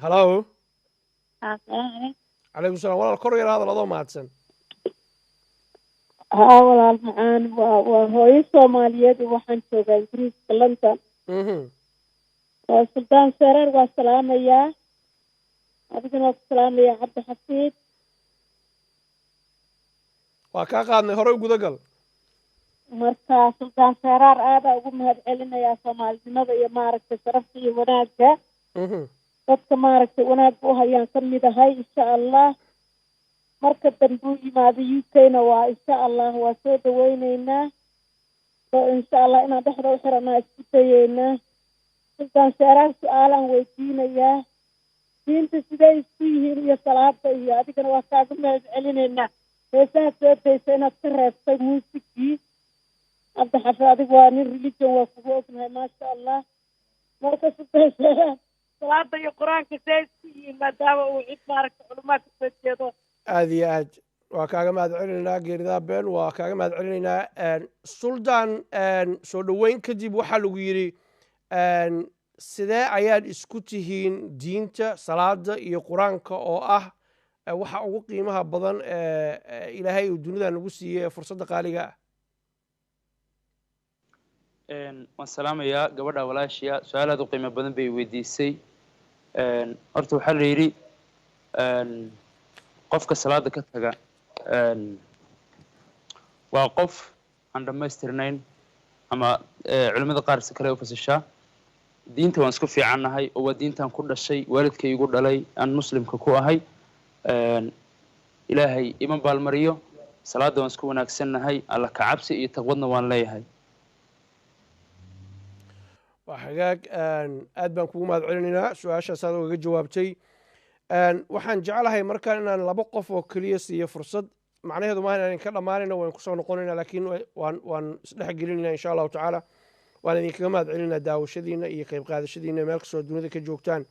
halo. Calaykum salam. Walaal, kor yar hadal adoo mahadsan. Haa walaal macaan, waa hooyo Soomaaliyeed, waxaan joogaa Ingiriiska, London. Waa Suldaan Seereer, waa salaamayaa, adigana waa ku salaamayaa, Cabdi Xafiid. Waa kaa qaadnay, hore u gudagal. Marka Suldaan Seeraar aadaa ugu mahad celinayaa soomaalinimada iyo maaragtay sharafta iyo wanaagga dadka maaragtay wanaagga u hayaan ka mid ahay. Insha Allah marka dambe u yimaado UK-na waa insha Allah waa soo dhaweyneynaa, oo insha Allah inaan dhexda u xiranaa isku dayeynaa. Suldaan Seeraar su-aalaan weydiinayaa: diinta siday isku yihiin iyo salaada? Iyo adigana waa kaaga mahad celinaynaa heesaha soo daysa inaad ka reebtay muusigii. Cabdixafi, adigu waa nin religion, waa kugu ognahay, maasha Allah. Marka Suldaan Seeraar, salaada iyo Qur-aanka see isku yihiin, maadaama uu cid maaragta culumaa ka soo jeedo? Aada iyo aad waa kaaga mahad celinaynaa. Geeridaa been, waa kaaga mahad celinaynaa. Suldaan, soo dhoweyn kadib, waxaa lagu yidhi sidee ayaad isku tihiin diinta, salaada iyo Qur-aanka, oo ah waxa ugu qiimaha badan ee Ilaahay uu dunida nagu siiyey ee fursadda qaaliga ah? Waan salaamayaa gabadha walaashiya, su-aal aad u qiimo badan bay weydiisay. Horta waxaa la yidhi Qofka salaada ka taga waa qof aan dhammaystirnayn, ama culimmada qaar si kale u fasishaa. Diinta waan isku fiicannahay oo waa diintaan ku dhashay, waalidkay igu dhalay, aan muslimka ku ahay. Ilaahay ima baalmariyo. Salaadda waan isku wanaagsannahay, Alla ka cabsi iyo taqwadna waan leeyahay. Waa hagaag, aad baan kugu mahad celinaynaa su-aashaas aad ogaga jawaabtay. Waxaan jeclahay markaan inaan laba qof oo keliya siiyo fursad. Macnaheedu maaha inaan ka dhammaanayno, waan kusoo noqonayna, laakiin waan isdhex gelinayna insha Allahu tacaala. Waan idinkaga mahad celinaa daawashadiina iyo qayb qaadashadiina meel kastoo dunida ka joogtaan.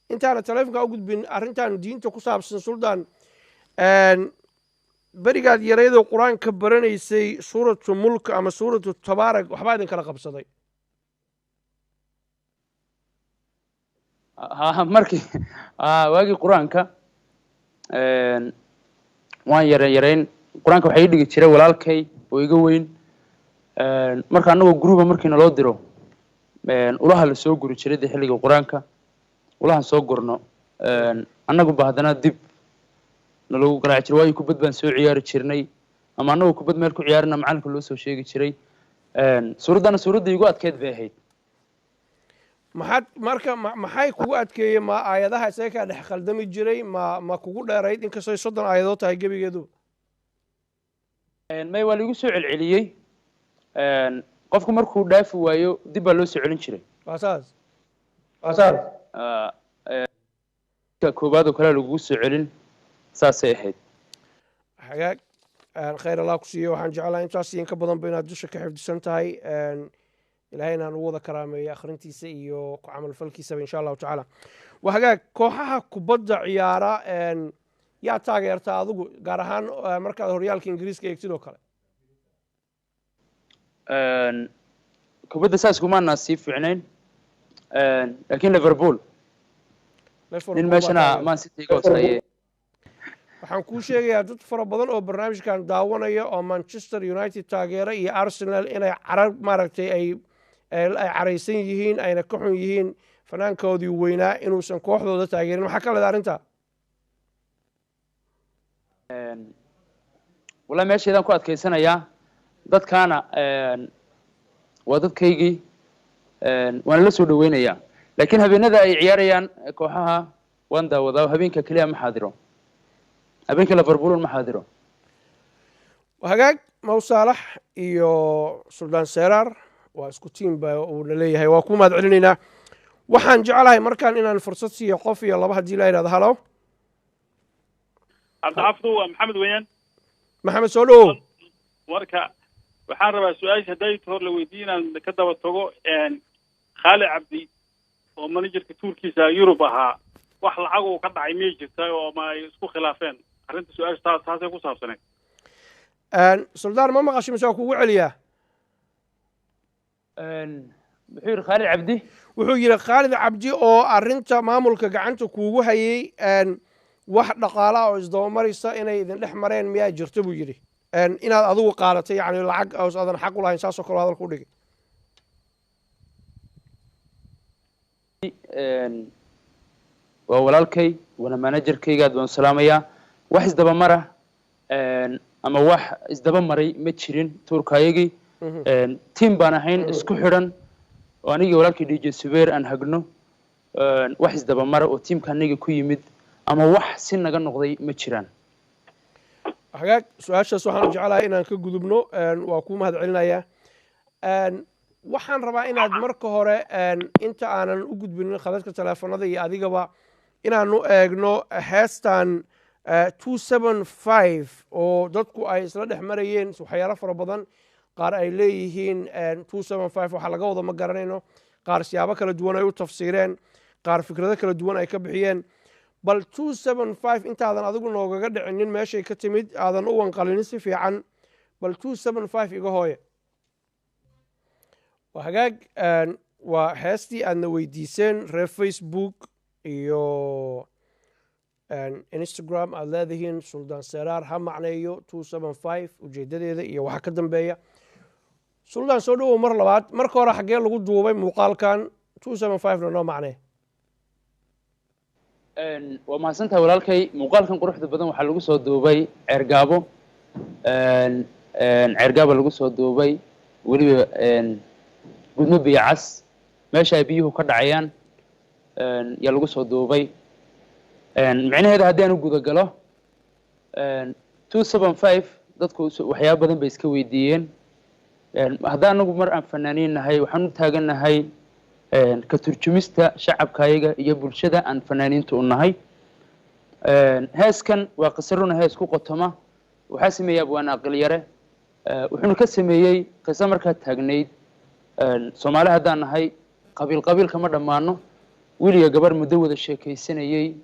Intaana taleefonka u gudbin, arrintan diinta ku saabsan, Suldaan, berigaad yareydoo Qur-aanka baranaysay, Suuratu Mulk ama Suuratu Tabaarak waxbaa idin kala qabsaday? Ha, markii waagii Qur-aanka waan yarayn Qur-aanka, waxaa ii dhigi jiray walaalkay oo iga weyn. Marka annagoo guruba markii naloo diro, ulaha la soo guri jiray dee xilliga Qur-aanka, ulahan soo gurno annaguba haddana dib nalagu garaaci jiray, waayo kubad baan soo ciyaari jirnay, ama annagoo kubad meel ku ciyaarina macalinka loo soo sheegi jiray. Suuraddana suuradda igu adkeyd bay ahayd. Maxaad marka maxay kugu adkeeyey? Ma aayadaha isaga kaa dhex khaldami jiray? Ma kugu dheerayd, inkastoo ay 30 aayadood tahay gebigeedu? May, waa laigu soo celceliyey. Qofku markuu dhaafi waayo dib baa loo soo celin jiray. Waa saas, waa saas. Ka koowaad oo kale lagugu soo celin, saasay ahayd. Hagaag, khayr Allah ku siiyo. Waxaan jeclahay intaas iyo in ka badanba inaad dusha ka xifdisan tahay. Ilaahay inaan ugu wada karaameeyo akhrintiisa iyo ku camalfalkiisaba insha Allahu tacaala. Waa hagaag. Kooxaha kubadda ciyaara yaa taageerta adigu, gaar ahaan markaad horyaalka Ingiriiska eegtid oo kale? Kubadda saas kumaanaa sii fiicnayn, laakiin Liverpool nin meeshana Man City iga hooseeye. Waxaan kuu sheegayaa dad fara badan oo barnaamijkan daawanaya oo Manchester United taageera iyo Arsenal inay carar maaragtay ay caraysan yihiin, ayna ka xun yihiin fanaankoodii weynaa inuusan kooxdooda taageerin. Maxaa ka leeda arrinta? Wallahi meeshaydaan ku adkaysanayaa. Dadkaana waa dadkaygii, waana la soo dhaweynayaa, laakiin habeenada ay ciyaarayaan kooxaha waan daawadaa. Habeenka keliya ma xaadiro, habeenka Liverpool ma xaadiro. Hagaag, Mow Saalax iyo Suldaan Seeraar waa isku tiim ba uuna leeyahay. Waa ku mahad celinaynaa. Waxaan jeclahay markaan inaan fursad siiyo qof iyo laba haddii la yidhahdo. Halo. Cabdixaafid, waa Maxamed weeyaan. Maxamed, soo dhowow. Marka waxaan rabaa su-aasha hadday hor la weydiiyo inaan ka daba tago. Khaali Cabdi oo managerka tuurkiisa Yurub ahaa, wax lacag uu ka dhacay miyay jirta oo ma ay isku khilaafeen arrinta? Su-aasha taas taasay ku saabsaneyd. Suldaan, ma maqashay mise waa kugu celiyaa? Muxuu yidhi Khaalid Cabdi? Wuxuu yidhi Khaalid Cabdi oo arrinta maamulka gacanta kuugu hayay, wax dhaqaala oo isdabamaraysa inay idin dhex mareen miyaa jirta buu yidhi, inaad adigu qaadatay, yacni lacag oos aadan xaq u lahayn, saasoo kale hadalka u dhigay. Waa walaalkay, waana managerkayga, aad baan u salaamayaa. Wax isdabamara ama wax isdaba maray ma jirin. Tuurkaayagii tiim baan ahayn isku xidhan oo anigii walaalkay DJ Subeer aan hagno. Wax isdabamara oo tiimka aniga ku yimid ama wax si naga noqday ma jiraan. Hagaag, su-aashaas waxaan jeclahay inaan ka gudubno. Waa kuu mahad celinayaa. Waxaan rabaa inaad marka hore, inta aanan u gudbinin khadadka teleefanada iyo adigaba, inaanu eegno heestan 275 oo dadku ay isla dhex marayeen waxyaalo fara badan. Qaar ay leeyihiin 275 waxaa laga wada ma garanayno, qaar siyaabo kala duwan ay u tafsiireen, qaar fikrado kala duwan ay ka bixiyeen. Bal 275 intaadan adigu noogaga dhicinin meeshay ka timid, aadan u wanqalinin si fiican, bal 275 iga hooye. Waa hagaag, waa heestii aadna weydiiseen reer Facebook iyo Instagram aad leedihiin Suldaan Seraar ha macneeyo 275 ujeedadeeda iyo waxa ka dambeeya. Suldaan, soo dhowow mar labaad. Marka hore xaggee lagu duubay muuqaalkan 275 na noo macnee? Waa mahadsantahay walaalkay. Muuqaalkan quruxda badan waxaa lagu soo duubay Ceergaabo. Ceergaabo lagu soo duubay, weliba Gudmo Biyo Cas, meesha ay biyuhu ka dhacayaan yaa lagu soo duubay. Micnaheeda haddii aan u guda galo, 275 dadku waxyaabo badan bay iska weydiiyeen. Haddaan anagu mar aan fanaaniin nahay, waxaan u taagannahay ka turjumista shacabkayaga iyo bulshada aan fanaaniinta u nahay. Heeskan waa qisaruna, hees ku qotoma. Waxaa sameeyey Abwaan Aqilyare, wuxuuna ka sameeyey qiso markaa taagnayd. Soomaali haddaan nahay, qabiil qabiilka ma dhammaano. Weliga gabar muddo wada sheekaysanayey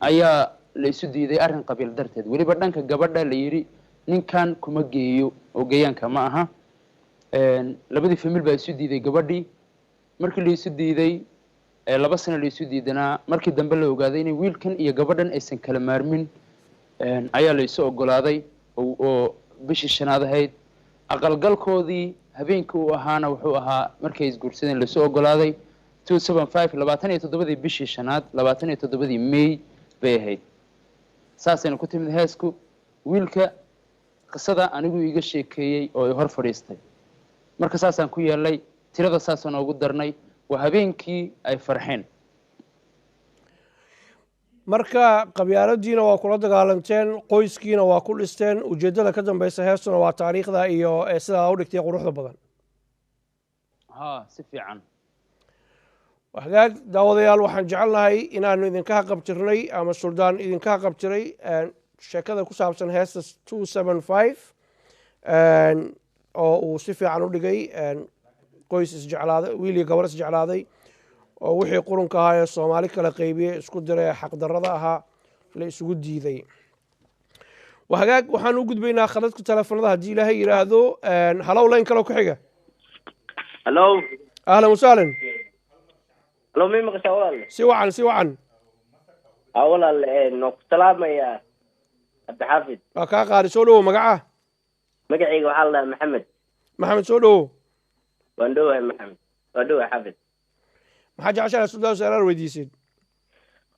ayaa la isu diiday arrin qabiil darteed, weliba dhanka gabadha la yidhi ninkan kuma geeyo oo geeyaanka ma aha. Labadii famil baa isu diiday gabadhii. Markii la isu diiday, 2 sano la isu diidanaa, markii dambe la ogaaday inay wiilkan iyo gabadhan aysan kala maarmin, ayaa la isu ogolaaday oo bishii shanaad ahayd. Aqalgalkoodii habeenkii uu ahaana wuxuu ahaa markay isguursadeen laisu ogolaaday 275, 27-dii bishii shanaad, 27-dii May bay ahayd. Saasayna ku timid heesku. Wiilka qisada anigu iiga sheekeeyey oo i hor fadhiistay, marka saasaan ku yeelnay tirada, saasaan oogu darnay. Waa habeenkii ay farxeen. Marka qabyaaladiina waa kula dagaalanteen, qoyskiina waa ku dhisteen. Ujeeddada ka dambeysa heestuna waa taariikhda iyo sidaa u dhigtay quruxda badan. Ha, si fiican. Hagaag daawadayaal, waxaan jecelnahay inaanu idinka haqabtirnay ama Suldaan idinka haqabtiray sheekada ku saabsan heesta 275 oo uu si fiican u dhigay. Qoys isjeclaaday, wiil iyo gabar isjeclaaday oo wixii qurunka ahaa ee Soomaali kala qaybiyey, isku diray, xaqdarrada ahaa la isugu diiday. Hagaag, waxaan u gudbaynaa khadadka teleefonada haddii Ilaahay yidhaahdo. Halow, line kaloo ku xiga. Hallo. Ahlan wasahlan. Hallo, may maqashaa, walaal? Si wacan, si wacan. Ha walaal, noo ku salaamayaa, Cabdixaafid. Waa kaa qaadi. Soo dhowo, magaca? Magacayga waxaa la dhahaa Maxamed. Maxamed, soo dhowo. Waan dhowahay, Maxamed, waan dhowahay, Xaafid. Maxaa jeceshahay Suldaan Seeraar weydiisid?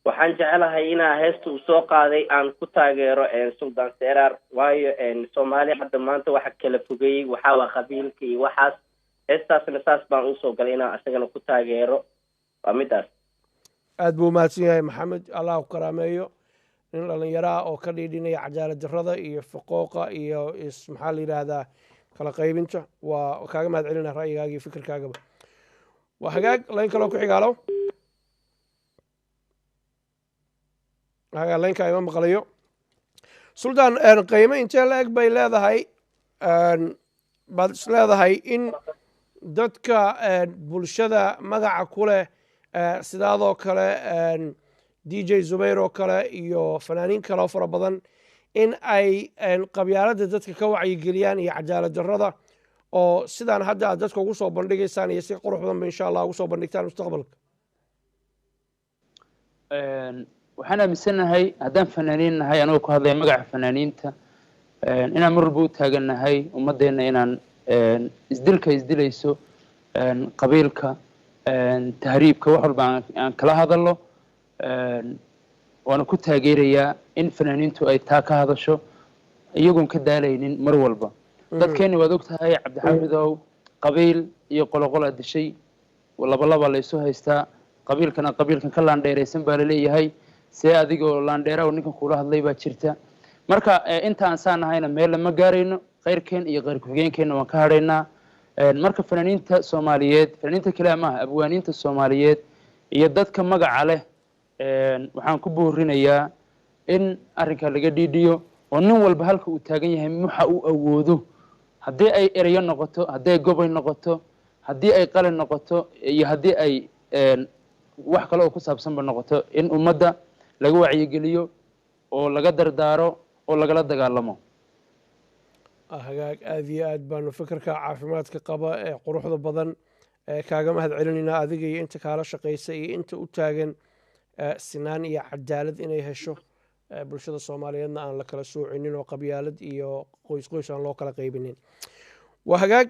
Waxaan jecelahay inaa heesta uu soo qaaday aan ku taageero Suldaan Seeraar, waayo Soomaali hadda maanta waxa kala fogeeyey waxaa waa qabiilka iyo waxaas. Heestaasna saas baan usoo galay inaan isagana ku taageero, waa midaas. Aad buu umahadsan yahay Maxamed, Allah ku karaameeyo. Nin dhallinyaro ah oo ka dhiidhinaya cadaalad darrada iyo fuquuqa iyo is maxaa la yidhaahdaa kala qaybinta. Waa kaaga mahad celina ra'yigaaga iyo fikirkaagaba. Waa hagaag, line kaloo ku xigaalo. Hagaag, line-ka ima maqlayo. Suldaan, qiimo intee la eg bay leedahay, baad is leedahay, in dadka bulshada magaca ku leh sidaadoo kale, DJ Zubayr oo kale iyo fanaaniin kale oo fara badan, in ay qabyaaladda dadka ka wacyigeliyaan iyo cadaalad darrada, oo sidaan hadda aad dadka ugu soo bandhigaysaan iyo si qurux badanba insha Allah ugu soo bandhigtaan mustaqbalka? Waxaan aaminsanahay haddaan fanaaniin nahay, anagoo ku hadlaya magaca fanaaniinta, inaan mar walba u taagannahay ummaddeena inaan isdilka isdilayso, qabiilka, tahriibka, wax walba aan kala hadalno. Waana ku taageerayaa in fanaaniintu ay taa ka hadasho iyagoon ka daalaynin mar walba. Dadkeenni waad og tahay, Cabdixaafidow, qabiil iyo qoloqolaa dishay, laba laba la isu haystaa. Qabiilkana qabiilkan ka laandheeraysan baa laleeyahay, see adigoo laandheera oo ninkan kula hadlay baa jirta. Marka inta aan saa nahayna meel lama gaarayno, khayrkeen iyo khayr ku-xigeenkeenna waan ka hadhaynaa. Marka fanaaniinta Soomaaliyeed, fanaaniinta kale maaha, abwaaniinta Soomaaliyeed iyo dadka magaca leh, waxaan ku boorinayaa in arrinkaa laga dhiidhiyo oo nin walba halka uu taagan yahay waxa uu awoodo, haddii ay ereyo noqoto, haddii ay gobay noqoto, haddii ay qalin noqoto iyo haddii ay wax kale oo ku saabsanba noqoto, in ummadda laga wacyigeliyo oo laga dardaaro oo lagala dagaalamo. Hagaag, aad iyo aad baanu fikirka caafimaadka qaba ee quruxda badan ee kaaga mahad celinaynaa, adiga iyo inta kaala shaqaysa iyo inta u taagan sinaan iyo cadaalad inay hesho bulshada Soomaaliyeedna, aan la kala soocinin oo qabyaalad iyo qoys qoys aan loo kala qaybinin. Waa hagaag,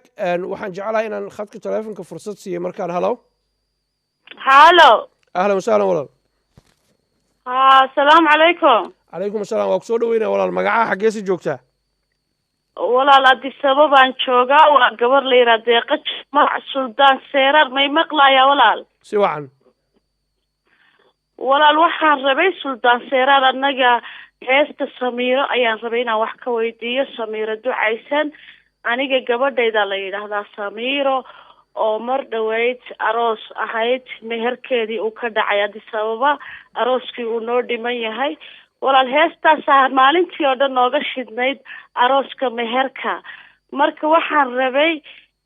waxaan jeclahay inaan khadka taleefonka fursad siiyo markaan. Halo. Halo. Ahlan wasahlan, walaal. Ha, asalaamu calaykum. Calaykum asalaam, waa kusoo dhaweynaya, walaal. Magacaha, xaggee si joogtaa? Walaal, Addis Ababaan joogaa. Waa gabar la yidhaha Deeqa Jamac. Suldaan Seeraar may maqlayaa, walaal? Si wacan. Walaal, waxaan rabay Suldaan Seeraar, annaga heesta Samiiro ayaan rabay inaan wax ka weydiiyo. Samiiro Ducaysan, aniga gabadhayda la yidhaahdaa Samiiro, oo mar dhaweyd aroos ahayd, meherkeedii uu ka dhacay Addis Ababa, arooskii uu noo dhiman yahay. Walaal, heestaasaa maalintii oo dhan nooga shidnayd arooska meherka. Marka waxaan rabay,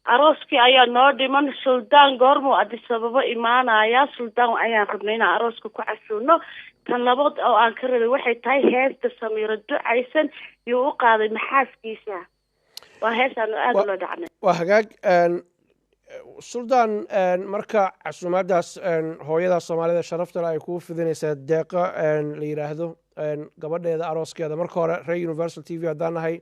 arooskii ayaa noo dhiman, Suldaan goormuu Addis Ababa imaanayaa? Suldaan ayaan rabnay inaan arooska ku casuuno. Tan labaad oo aan ka rabay waxay tahay heesta Samiiro Ducaysan yuu u qaaday maxaaskiisa? Waa hees aanu aada ula dhacnay. Waa hagaag, Suldaan. Marka casuumaadaas hooyada Soomaalida sharafta leh ay kuu fidinaysaa, Deeqa la yidhaahdo, gabadheeda arooskeeda, marka hore reer Universal TV haddaan nahay,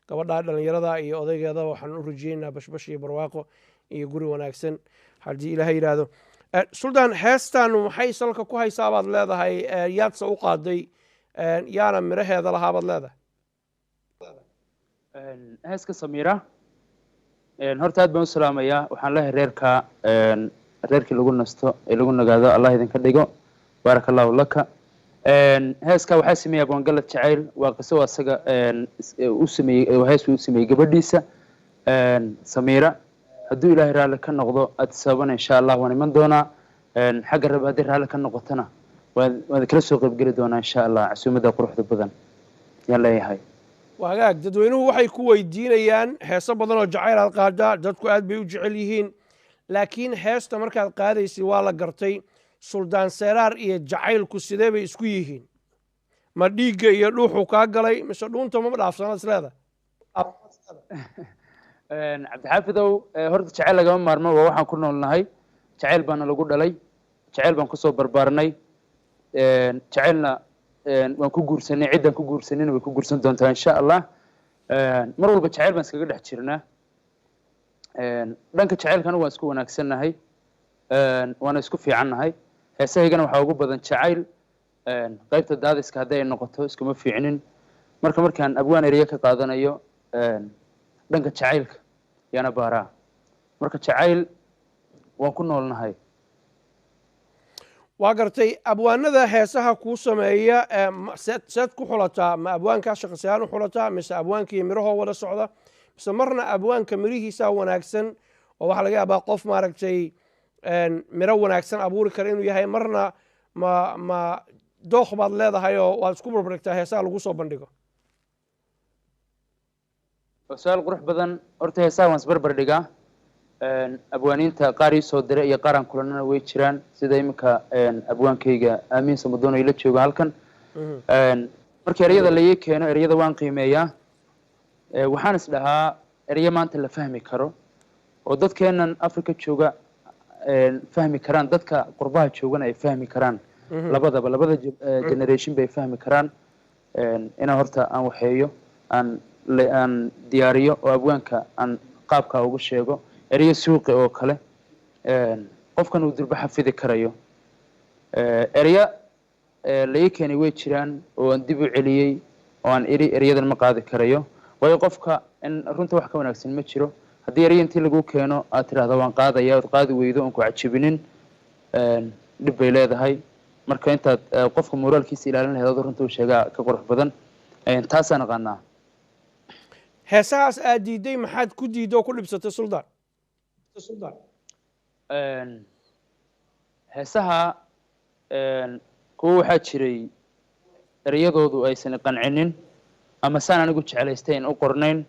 gabadha dhalinyarada iyo odaygeeda waxaan u rajeynaynaa bashbash iyo barwaaqo iyo guri wanaagsan, haddii Ilaahay yidhaahdo. Suldaan, heestan maxay salka ku haysaa baad leedahay? Yaadse u qaaday? Yaana miraheeda lahaa baad leedahay? Heeska Samiira horta aad baan u salaamayaa. Waxaan leeyahay reerka, reerkii lagu nasto ee lagu nagaado Allah idinka dhigo, baaraka Allahu laka. Heeska waxaa sameeyey Abwaangalad Jacayl. Waa qiso asaga u sameeyey, hees uu sameeyey gabadhiisa Samiira. Hadduu Ilaahay raalli ka noqdo, Addis Ababana insha Allah waan iman doonaa. Xagga rab haddii raalli ka noqotona, waan kala soo qaybgeli doonaa insha Allah casuumadda quruxda badan yaan leeyahay. Waa hagaag. Dadweynuhu waxay ku weydiinayaan, heeso badan oo jacayl aad qaadaa, dadku aad bay u jecel yihiin, laakiin heesta markaad qaadaysay waa la gartay. Suldaan Seeraar iyo jacaylku sidee bay isku yihiin? Ma dhiigga iyo dhuuxu kaa galay mise dhuunta mama dhaafsanaad is leedahay? Cabdixaafidow, horta jacayl lagama maarmo, waa waxaan ku noolnahay. Jacayl baana lagu dhalay, jacayl baan kusoo barbaarnay, jacaylna waan ku guursanay. Ciddaan ku guursanayna way ku guursan doontaa insha Allah. Mar walba jacayl baan iskaga dhex jirnaa. Dhanka jacaylkana waan isku wanaagsannahay, waana isku fiicannahay. Heesahaygana waxaa ugu badan jacayl. Qaybta daadiska hadday ay noqoto iskuma fiicnin. Marka markaan abwaan ereyo ka qaadanayo, dhanka jacaylka yaana baaraa. Marka jacayl waan ku noolnahay. Waa gartay. Abwaanada heesaha kuu sameeya seed ku xulataa? Ma abwaankaa shaqsiyahaan u xulataa, mise abwaanka iyo mirahoo wada socda, mise marna abwaanka mirihiisaa wanaagsan oo waxaa laga yaabaa qof maaragtay miro wanaagsan abuuri kara inuu yahay, marna ma dookh baad leedahay oo waad isku barbardhigtaa heesaha lagu soo bandhigo? Waa su-aal qurux badan. Horta heesaha waan isbarbar dhigaa. Abwaaniinta qaar ii soo diray iyo qaar aan kulanana way jiraan, sida iminka abwaankayga Aamiin Samadoon oo ila jooga halkan. Marka ereyada la ii keeno, ereyada waan qiimeeyaa. Waxaan is dhahaa ereyo maanta la fahmi karo oo dadkeennan Africa jooga fahmi karaan, dadka qurbaha joogana ay fahmi karaan, labadaba, labada generation bay fahmi karaan, inaan horta aan waxeeyo, aan diyaariyo oo abwaanka aan qaabka ugu sheego, ereyo suuqi oo kale qofkan uu durba xafidi karayo. Ereyo la ii keenay way jiraan oo aan dib u celiyey oo aan iri ereyadan ma qaadi karayo, waayo qofka in runta wax ka wanaagsan ma jiro. Haddii ereyo intii lagu keeno aad tidhaahdo waan qaadaya, ood qaadi weydo oon ku cajabinin, dhib bay leedahay. Marka intaad qofka moraalkiisa ilaalin lahayd, adoo runta u sheegaa ka qurux badan. Taasaan aqaanaa. Heesahaas aad diiday maxaad ku diidday oo ku dhibsatay, Suldaan? Heesaha kuwa waxaa jiray ereyadoodu aysan qancinin ama saan anigu jeclaystay in u qornayn.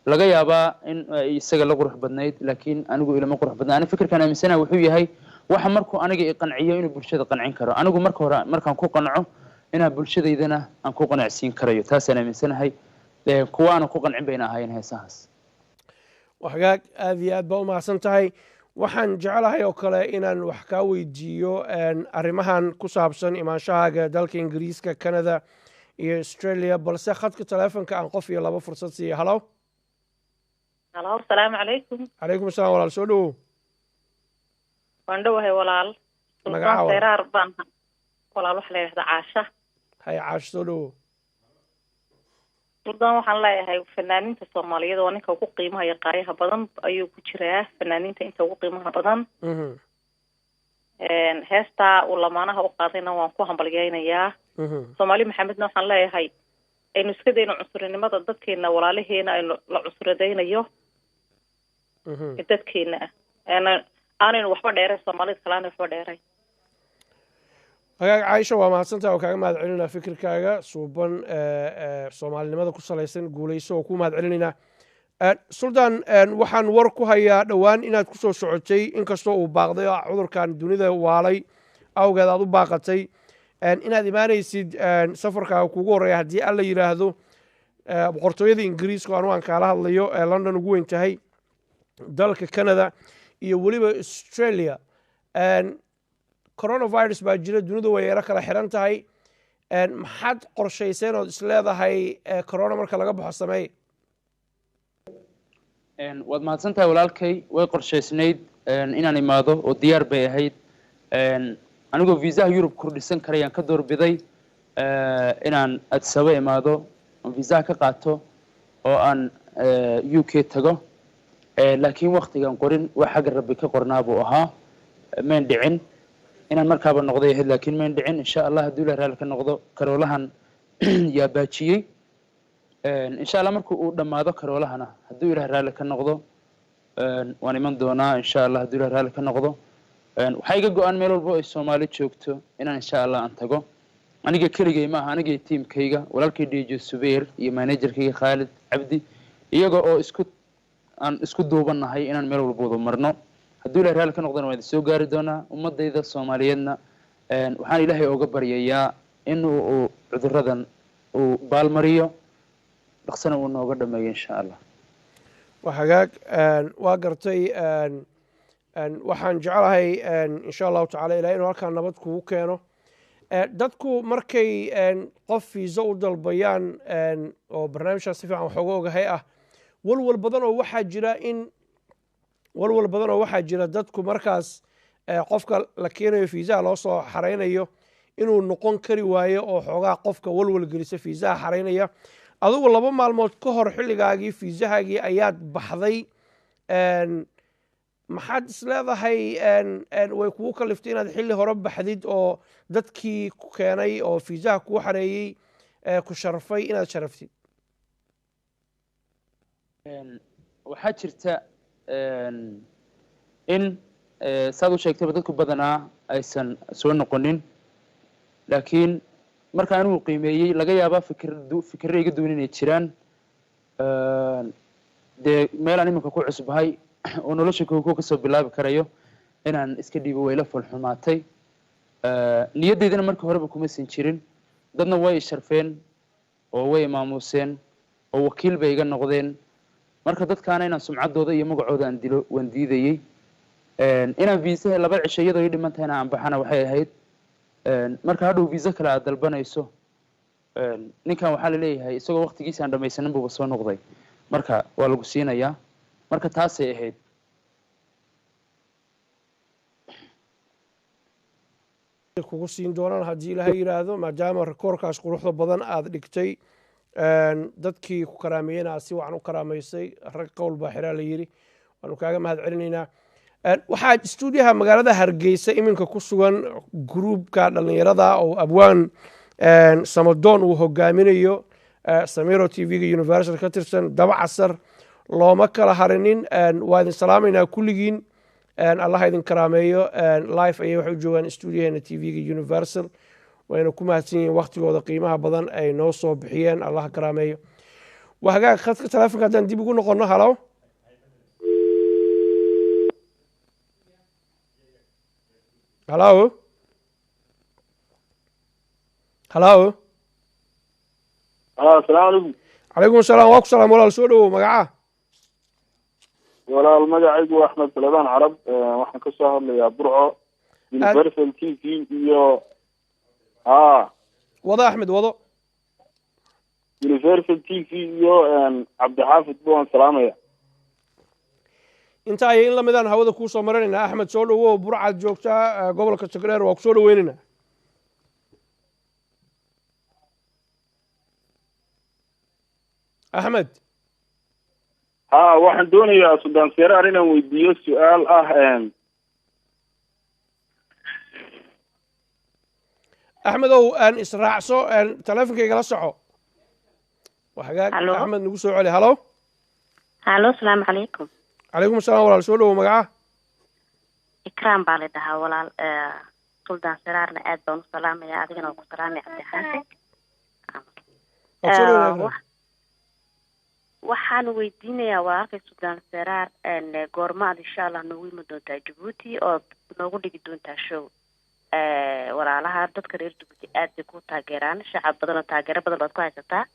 Laga yaabaa in ay isaga la qurux badnayd, laakiin anigu ilama qurux badnayd. Ani fikirkan aaminsanaha wuxuu yahay, waxa markuu aniga i qanciyo inuu bulshada qancin karo. Anigu marka hore markaan ku qanco, inaan bulshadaydana aan ku qanacsiin karayo, taasaan aaminsanahay. Kuwa aanan ku qancin bayna ahaayeen heesahaas. Waa hagaag, aad iyo aad baa u mahadsan tahay. Waxaan jeclahay oo kale inaan wax kaa weydiiyo arrimahan ku saabsan imaanshahaaga dalka Ingiriiska, Canada iyo Australia, balse khadka taleefonka aan qof iyo laba fursad siiya. Halo. Halo, asalaamu calaykum. Calaykum asalaam, walaal, soo dhowow. Waan dhowahay, walaal. Magaca Suldaan Seyraar baan walaal, waxaa la yidhahdaa Caasha. Hay, Caasho, soo dhowo. Suldaan, waxaan leeyahay fanaaniinta Soomaaliyeed waa ninka ugu qiimaha iyo qaayaha badan ayuu ku jiraa, fanaaniinta inta ugu qiimaha badan. Heestaa uu lamaanaha u qaadayna waan ku hambalyeynayaa. Soomaali Maxamedna waxaan leeyahay aynu iska dayno cunsurinimada dadkeena, walaalaheena aynu la cunsuradaynayo ee dadkeena ah. Aanaynu waxba dheerayn, Soomaalida kale aanay waxba dheerayn. Hagaag, Caaisha, waa mahadsantaha oo kaaga mahad celinaa fikirkaaga suuban ee soomaalinimada ku salaysan. Guulayso oo ku mahad celinaynaa. Suldaan, waxaan war ku hayaa dhowaan inaad ku soo socotay, inkastoo uu baaqday oo cudurkan dunida waalay awgeed aad u baaqatay, inaad imaanaysid safarkaaga kugu horreeya haddii Alla yidhaahdo Boqortooyada Ingiriiska oo anu aan kaala hadlayo ee London ugu weyn tahay, dalka Canada iyo weliba Australia. Coronavirus baa jira, dunidu way yaro kala xiran tahay. Maxaad qorshayseen ood isleedahay corona marka laga baxo sameey? Waad mahadsan tahay, walaalkay. Way qorshaysnayd inaan imaado oo diyaar bay ahayd. Anigoo viisaha Yurub kordhisan karayaan ka doorbiday inaan Addis Ababa imaado oon viisaha ka qaato oo aan UK tago. Laakiin waktigan qorin wax xagga Rabbi ka qornaa buu ahaa, mayn dhicin. Inaan markaaba noqday ahayd, laakiin mayn dhicin. Insha Allah, hadduu Ilaah raalli ka noqdo, karoolahan yaa baajiyey. Insha Allah, marka uu dhammaado karoolahana, hadduu Ilaah raalli ka noqdo, waan iman doonaa insha Allah, hadduu Ilaah raalli ka noqdo. Waxaa iga go-an meel walbo ay Soomaali joogto inaan insha Allah aan tago. Aniga keligay maaha, aniga iyo tiimkayga, walaalkay DJ Subeer iyo managerkayga Khaalid Cabdi, iyaga oo isku aan isku duubannahay inaan meel walba wada marno. Hadduu Ilahay raalli ka noqdona, waan idin soo gaari doonaa. Ummadayda Soomaaliyeedna waxaan Ilaahay ooga baryayaa in uu cuduradan uu baalmariyo, dhaqsana uu nooga dhameeyo insha Allah. Waa hagaag, waa gartay. Waxaan jeclahay insha Allahu tacala Ilahay inuu halkaa nabad kugu keeno. Dadku markay qof fiiso u dalbayaan oo barnaamijkaas si fiican wax uga ogahay ah, walwal badan oo waxaa jira dadku markaas qofka la keenayo, fiisaha loo soo xaraynayo, inuu noqon kari waayo oo xoogaa qofka walwal gelisa fiisaha xaraynaya. Adigu 2 maalmood ka hor xilligaagii fiisahaagii ayaad baxday. Maxaad is leedahay way kugu kaliftay inaad xilli hore baxdid oo dadkii ku keenay oo fiisaha kuu xareeyey ku sharfay inaad sharaftid? Waxaa jirta in saad u sheegtayba dadku badanaa aysan soo noqonin, laakiin marka anigu qiimeeyey, laga yaabaa fikirro iga duwan inay jiraan. Dee meelaan iminka ku cusbahay oo nolosha kooko kasoo bilaabi karayo inaan iska dhiibo way ila foolxumaatay. Niyaddeydana markii horeba kuma sin jirin. Dadna way sharfeen oo way maamuuseen oo wakiil bay iga noqdeen. Marka dadkaana inaan sumcaddooda iyo magacooda aan dilo waan diidayey. Inaan viisaha 2 cisho iyadoo ii dhiman tahayna aan baxana waxay ahayd marka hadhow viisa kale aad dalbanayso, ninkan waxaa la leeyahay isagoo waqtigiisa aan dhamaysanin buuba soo noqday, marka waa lagu siinayaa. Marka taasay ahayd. Kugu siin doonaan haddii Ilaahay yidhaahdo, maadaama rikoorkaas quruxda badan aad dhigtay, dadkii ku karaameeyena aad si wacan u karaamaysay. Rag qowl baa xiraa la yidhi. Waanu kaaga mahad celinaynaa. Waxaa stuudiyaha magaalada Hargeysa iminka ku sugan gruubka dhallinyarada oo abwaan Samadoon uu hogaaminayo, Samiro TV-ga Universal ka tirsan, Dabcasar, looma kala harinin. Waa idin salaamaynaa kulligiin, Allaha idin karaameeyo. Live ayay waxay u joogaan stuudiyaheena TV-ga Universal, wayna ku mahadsan yihiin waktigooda qiimaha badan ay noo soo bixiyeen. Allaha karaameeyo. Waa hagaag, khadka telefonka haddaan dib ugu noqono. Halo, halo, halo. Asalaamu calaykum. Calaykum asalaam, waa ku salaam walaal, soo dhowow, magacaa? Walaal, magacaygu waa Axmed Salebaan Carab, waxaan kasoo hadlayaa Burco. Universal TV iyo Wado, Axmed, wado. Universal TV iyo Cabdixaafid baan salaamaya. Inta ayay in la midaan hawada kuu soo marinaynaa. Axmed, soo dhowow. Burcaad joogtaa, gobolka Togdheer. Waa ku soo dhaweynaynaa. Axmed. Ha, waxaan doonayaa Suldaan Seeraar inaan weydiiyo su-aal ah. Axmedow, aan israacso, taleefonka igala soco. Waa hagaag. Halo. Axmed, nagu soo celi. Halo. Halo, asalaamu calaykum. Calaykum asalaam walaal, soo dhowow. Magaca? Ikraam baa la dhahaa walaal. Suldaan Siraarna aad baan u salaamaya, adigana waa ku salaamaya, Cabdixaafid. Waa soo dhaweynaa, Ikraam. Waxaan weydiinayaa walaalkay Suldaan Seraar, goorma aad insha Allah noogu imi doontaa Jabuuti ood noogu dhigi doontaa show? Walaalaha dadka reer Jabuuti aad bay ku taageeraan, shacab badan oo taageero badan baad ku haysataa.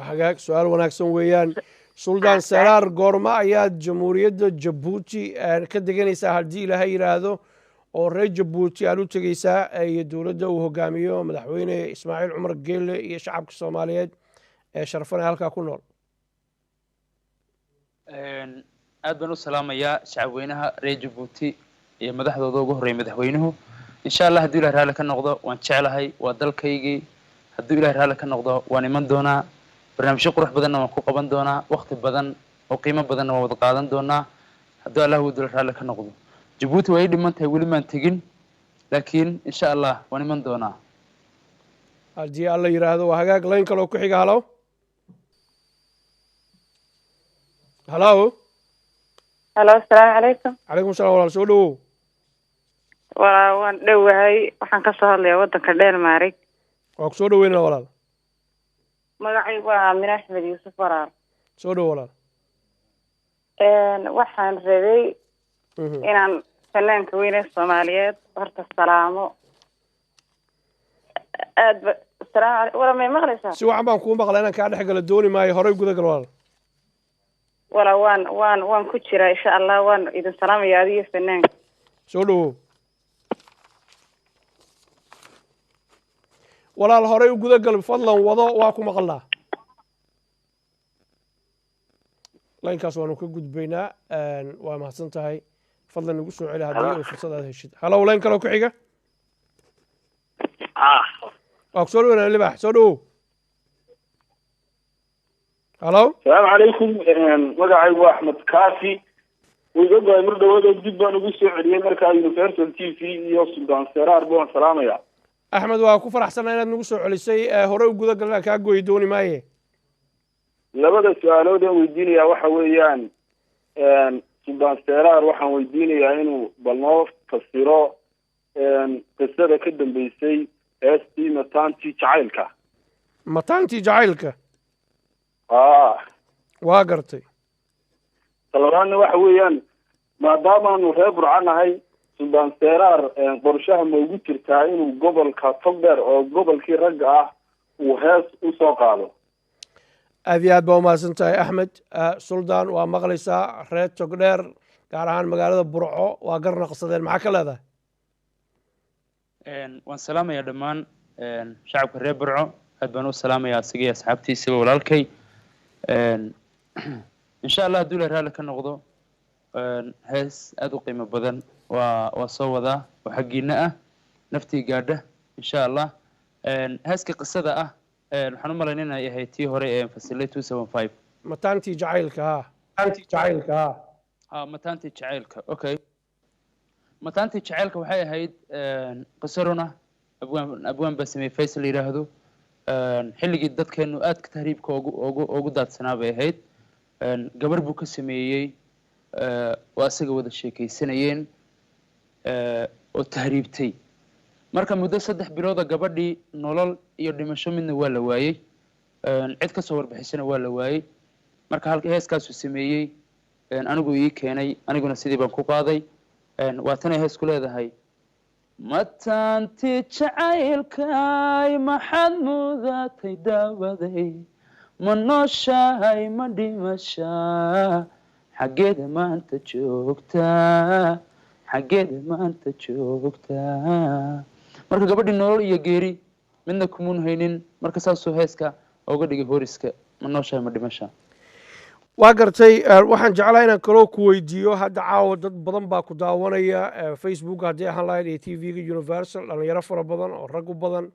Hagaag, su-aal wanaagsan weeyaan. Suldaan Seraar, goorma ayaad Jamhuuriyadda Jabuuti ka deganaysaa haddii Ilaahay yidhaahdo, oo reer Jabuuti aad u tegeysaa, iyo dowladda uu hogaamiyo Madaxweyne Ismaaciil Cumar Geelle iyo shacabka Soomaaliyeed ee sharfan ee halkaa ku nool? Aad baan u salaamayaa shacabweynaha reer Jabuuti iyo madaxdooda, ugu horreeya madaxweynuhu. Insha Allah, hadduu Ilahay raalli ka noqdo, waan jeclahay, waa dalkaygii. Hadduu Ilahay raalli ka noqdo, waan iman doonaa, barnaamijyo qurux badanna waan ku qaban doonaa, waqti badan oo qiimo badanna waan wada qaadan doonaa hadduu Allah wadula raalli ka noqdo. Jabuuti waa ii dhiman tahay, weli maan tegin, laakiin insha Allah waan iman doonaa. Haddii Alla yidhaahdo. Waa hagaag. Layn kaloo ku xiga. Halo, halo. Halo, asalaamu calaykum. Calaykum salam walaal, soo dhowow. Waan dhowahay, waxaan kasoo hadlayaa wadanka Dhenmarig. Waa ku soo dhaweynaa walaal. Magacaygu waa Aamine Axmed Yuusuf walaal. Soo dhowo walaal. Waxaan rabay inaan fanaanka weyne Soomaaliyeed horta salaamo aad ba. Asalaamu calaykum wala, may maqlaysaa? Si wacan baan kuu maqlaa, inaan kaa dhex gala dooni maayo. Horey guda gal walaal. Wala, waan ku jiraa insha Allah. Waan idin salaamaya adiyo fanaanka. Soo dhowow walaal, horey u guda gal fadlan, wado, waa ku maqalnaa. Laynkaas waanu ka gudbaynaa. Waa mahadsan tahay. Fadlan nagu soo celi haddii uu fursad aad heshid. Halow, layn kaloo ku xiga. Waa ku soo dhaweynaa Libax, soo dhowow. Halow. Asalaamu calaykum. Magacaygu waa Axmed Kaafi. Way ogahay, mar dhawaad dib baan ugu soo celiyey markaa Universal TV iyo Suldaan Seraar baan salaamaya. Axmed, waa ku faraxsanaa inaad nagu soo celisay. Hore u guda galnaa, kaa goyi dooni maaye. Labada su-aalood aan weydiinayaa waxa weeyaan, Suldaan Seraar waxaan weydiinayaa inuu bal noo fasiro qisada ka dambeysay heestii Mataantii Jacaylka. Mataantii Jacaylka. A. Waa gartay. Talabaadna waxa weeyaan, maadaamaanu reer Burca nahay, Suldaan Seraar qorshaha ma ugu jirtaa inuu gobolka Togdheer oo gobolkii ragga ah uu hees usoo qaado? Aad iyo aad baa umahadsan tahay, Axmed. Suldaan, waa maqlaysaa, reer Togdheer, gaar ahaan magaalada Burco, waa gar naqsadeen. Maxaa ka leedahay? Waan salaamayaa dhammaan shacabka reer Burco, aad baan u salaamayaa asiga iyo asxaabtiisaba, walaalkay. Insha Allah, hadduu Ilahay raalli ka noqdo, hees aada u qiimo badan waa soo wadaa oo xaggiina ah, naftii gaadha insha Allah. Heeska qisada ah, waxaan u malayn inay ahayd tii hore ee fasilay 275. Mataantii Jacaylka, ha, Mataantii Jacaylka, ha. Ha, Mataantii Jacaylka, okay. Mataantii Jacaylka waxay ahayd qiso runa. Abwaan baa sameeyey, Faysal la yidhaahdo. Xilligii dadkeenu aadka tahriibka ugu daadsanaa bay ahayd. Gabar buu ka sameeyey oo asaga wada sheekaysanayeen oo tahriibtay. Marka muddo 3 bilooda gabadhii nolol iyo dhimasho midna waa la waayey, cid ka soo warbixisana waa la waayey. Marka halka heeskaasuu sameeyey anigu ii keenay, aniguna sidii baan ku qaaday. Waa tanay heesku leedahay: Mataanti jacaylkay, maxaad mudatay daawaday, ma nooshahay, ma dhimashaa, xaggeeda maanta joogtaa, xaggeeda maanta joogtaa? Marka gabadhii nolol iyo geeri midna kumuun haynin. Marka saasuu heeska oga dhigay horiska, ma nooshahay, ma dhimashaa. Waa gartay. Waxaan jeclaa inaan kaloo ku weydiiyo hadda caawa dad badan baa ku daawanaya Facebook haddii ahaan lahayd iyo TV-ga Universal, dhalinyaro fara badan oo rag u badan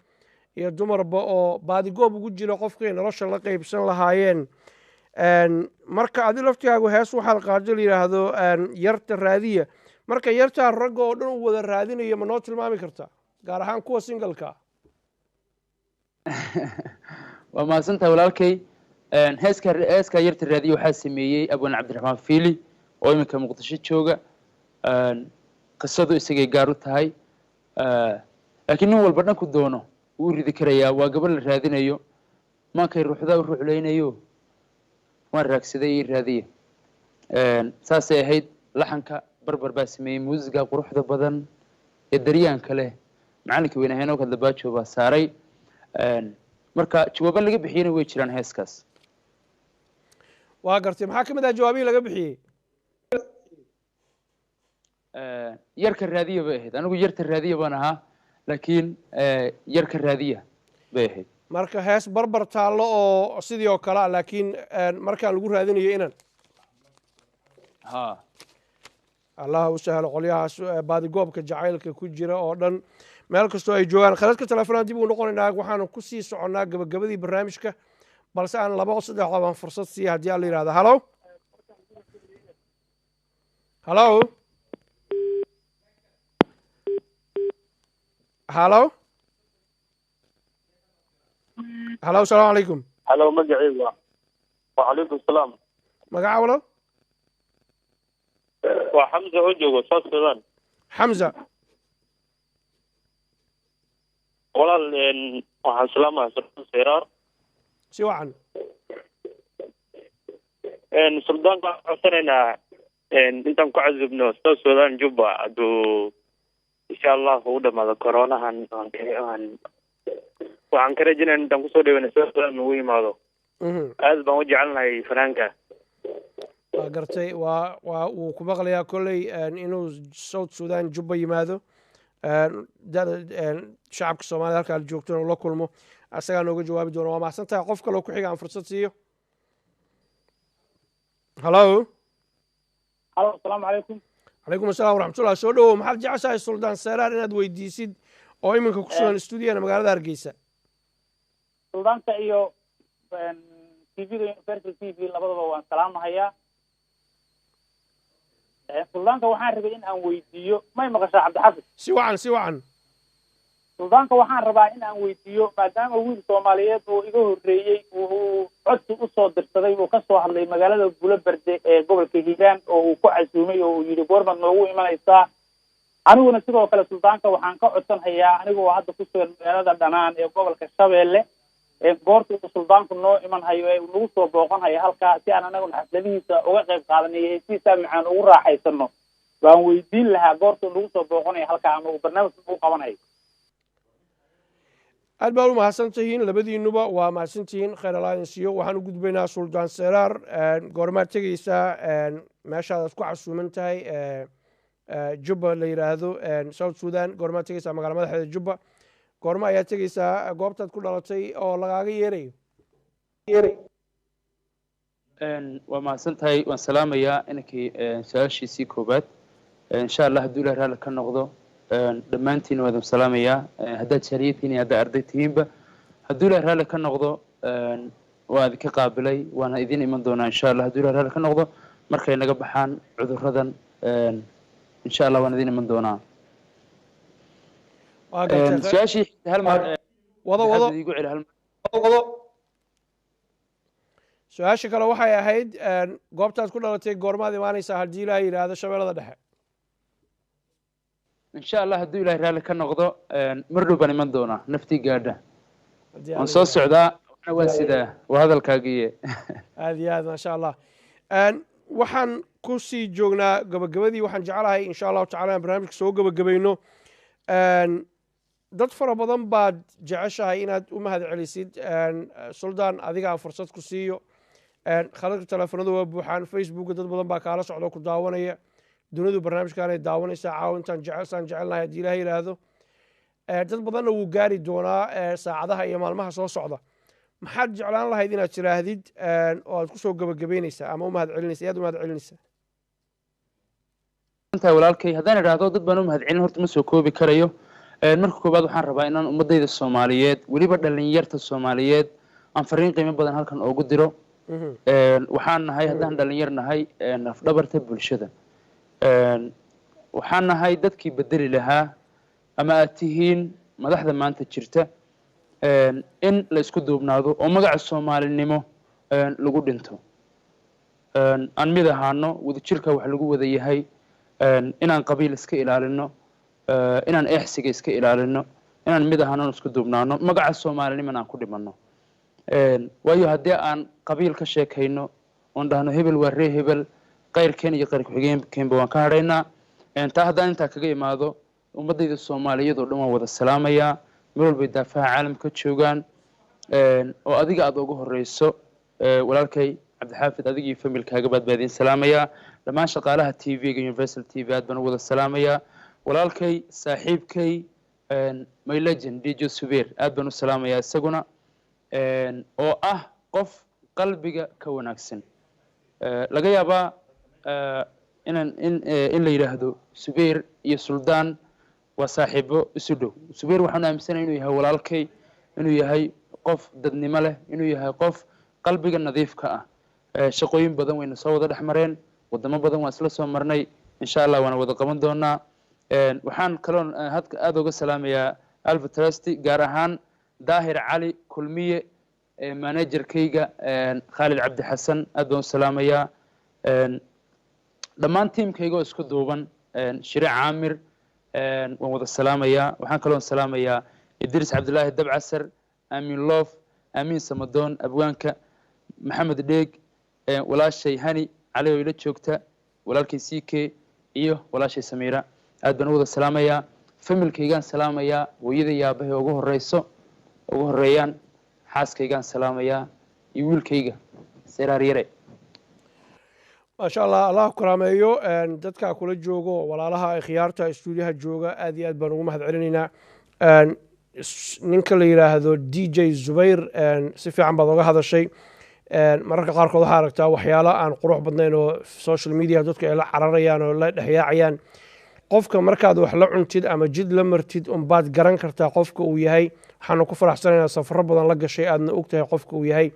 iyo dumarba oo baadigoob ugu jira qofkay nolosha la qaybsan lahaayeen. Marka adi laftigaagu hees waxaad qaado la yidhaahdo Yarta Raadiya. Marka yartaa ragga oo dhan u wada raadinaya ma noo tilmaami kartaa, gaar ahaan kuwa single-ka? Waa mahadsantahay walaalkay. Heeska Yarta Raadiya waxaa sameeyey abwaan Cabdiraxmaan Fiili oo iminka Muqdisho jooga. Qisadu isagay gaar u tahay, laakiin nin walba dhanku doono wuu u ridi karayaa. Waa gabadh la raadinayo, maankay ruuxdaa u ruuxlaynayo, waan raagsaday ii raadiya, saasay ahayd. Laxanka Barbar baa sameeyey, muusiga quruxda badan ee daryaanka leh macalinka weyne Henoka Dabaajo baa saaray. Marka jawaabo laga bixiyena way jiraan heeskaas. Waa gartay. Maxaa ka mid ah jawaabihii laga bixiyey? Yarka raadiya bay ahayd. Anigu Yarta Raadiya baan ahaa, laakiin Yarka Raadiya bay ahayd. Marka hees barbar taallo oo sidii oo kale ah, laakiin markaan lagu raadinayo inan. Ha. Allaha u sahlo qolyahaas baadigoobka jacaylka ku jira oo dhan meel kastoo ay joogaan. Khadadka telefoonaan dib ugu noqonaynaa, waxaanu kusii soconnaa gabagabadii barnaamijka, balse aan laba saddex qof aan fursad siiya haddii aan la yidhahdo. Halo, halo, halo, halo, asalaamu calaykum. Halo, magacayga wacalaykum salaam. Magaca walaal? Waa Xamza oo joogo South Sudan. Xamza. Walaal, waxaan salaamaha Sultaan Seyraar. Si wacan. Suldaanka waxaan codsanaynaa intaan ku casubno South Sudan Juba, hadduu insha Allah uu dhamaado coronahan, waxaan ka rajaynaa intaan kusoo dhaweyna South Sudan ugu yimaado. Aad baan u jecelnahay fanaanka. Waa gartay. Waa uu ku maqlayaa kolley inuu South Sudan Jubba yimaado, shacabka Soomaalida halkaa joogtona uu la kulmo, asagaa nooga jawaabi doona. Waa mahadsan tahay. Qof kaloo ku xiga aan fursad siiyo. Hallo. Halo, asalaamu calaykum. Calaykum assalam waraxmatullah. Soo dhowow. Maxaad jeceshahay Suldaan Seeraar inaad weydiisid oo iminka ku sugan stuudiyana magaalada Hargeysa? Suldaanka iyo TV-ga Universal TV labadaba waan salaamahayaa. Suldaanka waxaan rabay in aan weydiiyo, may maqashaa Cabdixaafid? Si wacan, si wacan. Suldaanka waxaan rabaa in aan weydiiyo, maadaama wiil Soomaaliyeed oo iga horreeyey uu codsi usoo dirsaday, uu ka soo hadlay magaalada Buloberde ee gobolka Hiiraan oo uu ku casuumay oo uu yidhi goormaad noogu imanaysaa. Aniguna sidoo kale suldaanka waxaan ka codsanhayaa, anigoo hadda ku sugan magaalada Dhanaan ee gobolka Shabeelle, goorta uu suldaanku noo iman hayo ee uu nagu soo booqan hayo halkaa, si aan anaguna xafladihiisa uga qayb qaadanay iyo heesihiisa macaan ugu raaxaysano, waan weydiin lahaa goorta uu nagu soo booqanayo halkaa ama uu barnaamijka ugu qabanayo. Aad baad u mahadsan tihiin labadiinuba, waa mahadsan tihiin, khayr Allah idin siiyo. Waxaan u gudbaynaa Suldaan Seeraar. Goormaad tegeysaa meeshaad ku casuuman tahay Jubba la yidhaahdo South Sudan? Goormaad tegeysaa magaala madaxeeda Jubba? Goorma ayaa tegeysaa goobtaad ku dhalatay oo lagaaga yeerayo? Waa mahadsan tahay. Waan salaamayaa inankii su-aashiisii koobaad. Insha Allah hadduu Ilaah raalli ka noqdo, dhammaantiin waa idin salaamayaa, haddaad jaaliya tihiin iyo haddaad arday tihiinba. Hadduu Ilaah raalli ka noqdo, waa idinka qaabilay, waana idin iman doonaa insha Allah hadduu Ilaah raalli ka noqdo, markay naga baxaan cudurradan. Insha Allah waan idin iman doonaa. Waa gartay. Su-aashii hal mar Wado, wado. Igu celi hal mar. Su-aasha kale waxay ahayd goobtaad ku dhalatay goormaad imaanaysaa haddii Ilaah yidhaahdo, Shabeellada Dhexe? Insha Allah hadduu Ilahay raalli ka noqdo, mar dhow baan iman doonaa, naftii gaadha. Haddii waan Alla soo socdaa, waxna waan sidaa, waa hadalkaagiiye. Aad iyo aad, maasha Allah. Waxaan ku sii joognaa gabagabadii. Waxaan jeclahay insha Allahu tacala in barnaamijka soo gabagabayno. Dad fara badan baad jeceshahay inaad u mahad celisid Suldaan, adiga aan fursad ku siiyo. Khadadka teleefanadu waa buuxaan, Facebooka dad badan baa kaala socda oo ku daawanaya, dunidu barnaamijkaanay daawanaysaa caawa intaan jecel saan jecelnahay haddii Ilaah yidhaahdo. Dad badanna wuu gaari doonaa saacadaha iyo maalmaha soo socda. Maxaad jeclaan lahayd inaad tiraahdid oo aad kusoo gebagabeynaysaa ama u mahad celinaysa, yaad u mahad celinaysaa? Tahay walaalkay, haddaan idhaahdo dad baan u mahadcelin, horta ma soo koobi karayo. Marka koowaad waxaan rabaa inaan ummadayda Soomaaliyeed, weliba dhalinyarta Soomaaliyeed, aan fariin qiimo badan halkan oogu diro. Waxaan nahay, haddaan dhalinyar nahay, lafdhabarta bulshada. Waxaan nahay dadkii bedeli lahaa ama aad tihiin madaxda maanta jirta. In la isku duubnaado oo magaca Soomaalinimo lagu dhinto, aan mid ahaano, wadajirka wax lagu wada yahay, inaan qabiil iska ilaalino, inaan eexsiga iska ilaalino, inaan mid ahaano, isku duubnaano, magaca Soomaalinimana aan ku dhimanno. Waayo haddii aan qabiil ka sheekayno oon dhahno hebel waa ree hebel, qayrkeen iyo qayr ku-xigeenkeenba waan ka hadhaynaa. Taa haddaan intaa kaga imaado, ummaddayda Soomaaliyeed oo dhan waan wada salaamayaa, meel walbay daafaha caalamka joogaan, oo adiga aada ugu horeyso, walaalkay Cabdixaafid, adiga iyo familkaaga baad baa idin salaamayaa. Dhammaan shaqaalaha TV-ga Universal TV aad baan u wada salaamayaa. Walaalkay, saaxiibkay, my legend DJ Subeer aad baan u salaamayaa isaguna, oo ah qof qalbiga ka wanaagsan. Laga yaabaa inaan in la yidhaahdo Subeer iyo Suldaan waa saaxiibo isu dhow. Subeer waxaan aaminsanahay inuu yahay walaalkay, inuu yahay qof dadnimo leh, inuu yahay qof qalbiga nadiifka ah. Shaqooyin badan wayna soo wada dhex mareen, wadamo badan waan isla soo marnay, insha Allah waana wada qaban doonaa. Waxaan kaloon hadka aada uga salaamayaa Alfa Trusty, gaar ahaan Daahir Cali Kulmiye, managerkayga Khaalid Cabdi Xasan aad baan u salaamayaa. Dhammaan tiimkayga oo isku duuban, Shire Caamir, waan wada salaamayaa. Waxaan kaloon salaamayaa Idris Cabdilaahi Dabcasar, Aamin Loof, Aamin Samadoon, abwaanka Maxamed Dheeg, walaashay Hani Cali oo ila joogta, walaalkay CK iyo walaashay Samiira, aad baan u wada salaamayaa. Familkaygaan salaamayaa, hooyada iyo aabahay ugu horeyso, ugu horeeyaan, xaaskaygaan salaamayaa iyo wiilkayga Seraar Yare. Maasha Allah, Allah ku karaameeyo. Dadkaa kula joogo, walaalaha khiyaarta stuudiyaha jooga, aad iyo aad baan ugu mahad celinaynaa. Ninka la yidhaahdo DJ Zubayr, si fiican baad oga hadashay. Mararka qaarkood waxaa aragtaa waxyaalo aan qurux badnayn oo social media dadku ay la cararayaan oo la dhexyaacayaan. Qofka markaad wax la cuntid ama jid la martid unbaad garan kartaa qofka uu yahay. Waxaanu ku faraxsanaynaa safaro badan la gashay, aadna og tahay qofka uu yahay.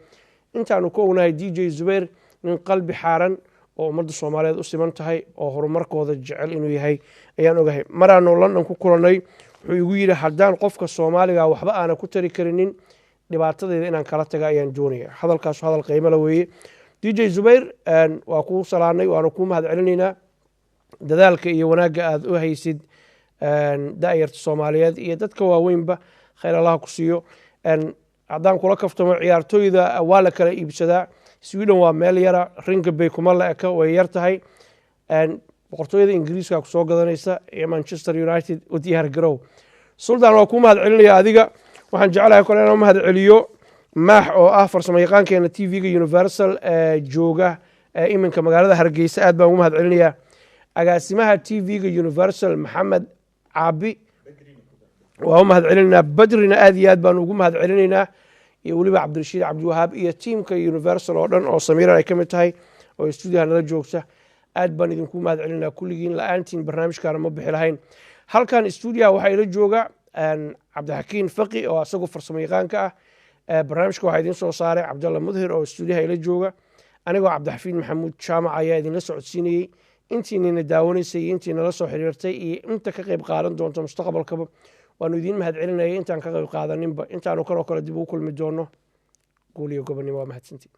Intaanu ka ognahay DJ Zubayr nin qalbi xaaran oo ummadda Soomaaliyeed u siman tahay oo horumarkooda jecel inuu yahay ayaan ogahay. Maraanu London ku kulannay wuxuu igu yidhi, haddaan qofka Soomaaliga waxba aana ku tari karinin, dhibaatadeeda inaan kala taga ayaan doonaya. Hadalkaasu hadal qiimo la weeye. DJ Zubayr, waa kuu salaanay, waana kuu mahad celinaynaa dadaalka iyo wanaagga aad u haysid da'yarta Soomaaliyeed iyo dadka waaweynba. Khayr Allah ku siiyo. Haddaan kula kaftamo, ciyaartooyda waa la kala iibsadaa. Sweden waa meel yara, ringa bay kuma la eka, way yar tahay. Boqortooyada Ingiriiska kusoo gadanaysa iyo Manchester United u diyaar garow. Suldaan, waa kuu mahad celinaya adiga. Waxaan jeclahay kole inaan mahad celiyo Maax oo ah farsamo yaqaankeena TV-ga Universal ee jooga iminka magaalada Hargeysa. Aad baan ugu mahad celinayaa agaasimaha TV-ga Universal Maxamed Caabi, waa u mahad celinaynaa. Badrina aad iyo aad baan ugu mahad celinaynaa, iyo weliba Cabdirashiid Cabdiwahaab iyo tiimka Universal oo dhan oo Samiiran ay ka mid tahay oo stuudiyaha nala joogta. Aad baan idinku mahad celinaa kulligiin, la-aantiin barnaamijkaana ma bixi lahayn. Halkan stuudiyaha waxaa ila jooga Cabdixakiin Faqi oo asagoo farsamo yaqaanka ah. Barnaamijka waxaa idiin soo saaray Cabdalla Mudhir oo stuudiyaha ila jooga. Anigoo Cabdixafiid Maxamuud Jaamac ayaa idinla socodsiinayey. Intiinina daawanaysay iyo intii nala soo xiriirtay iyo inta ka qayb qaadan doonta mustaqbalkaba waanu idiin mahad celinayay. Intaan ka qayb qaadaninba, intaanu kanoo kale dib ugu kulmi doono, guul iyo gobonnimo, waa mahadsantiin.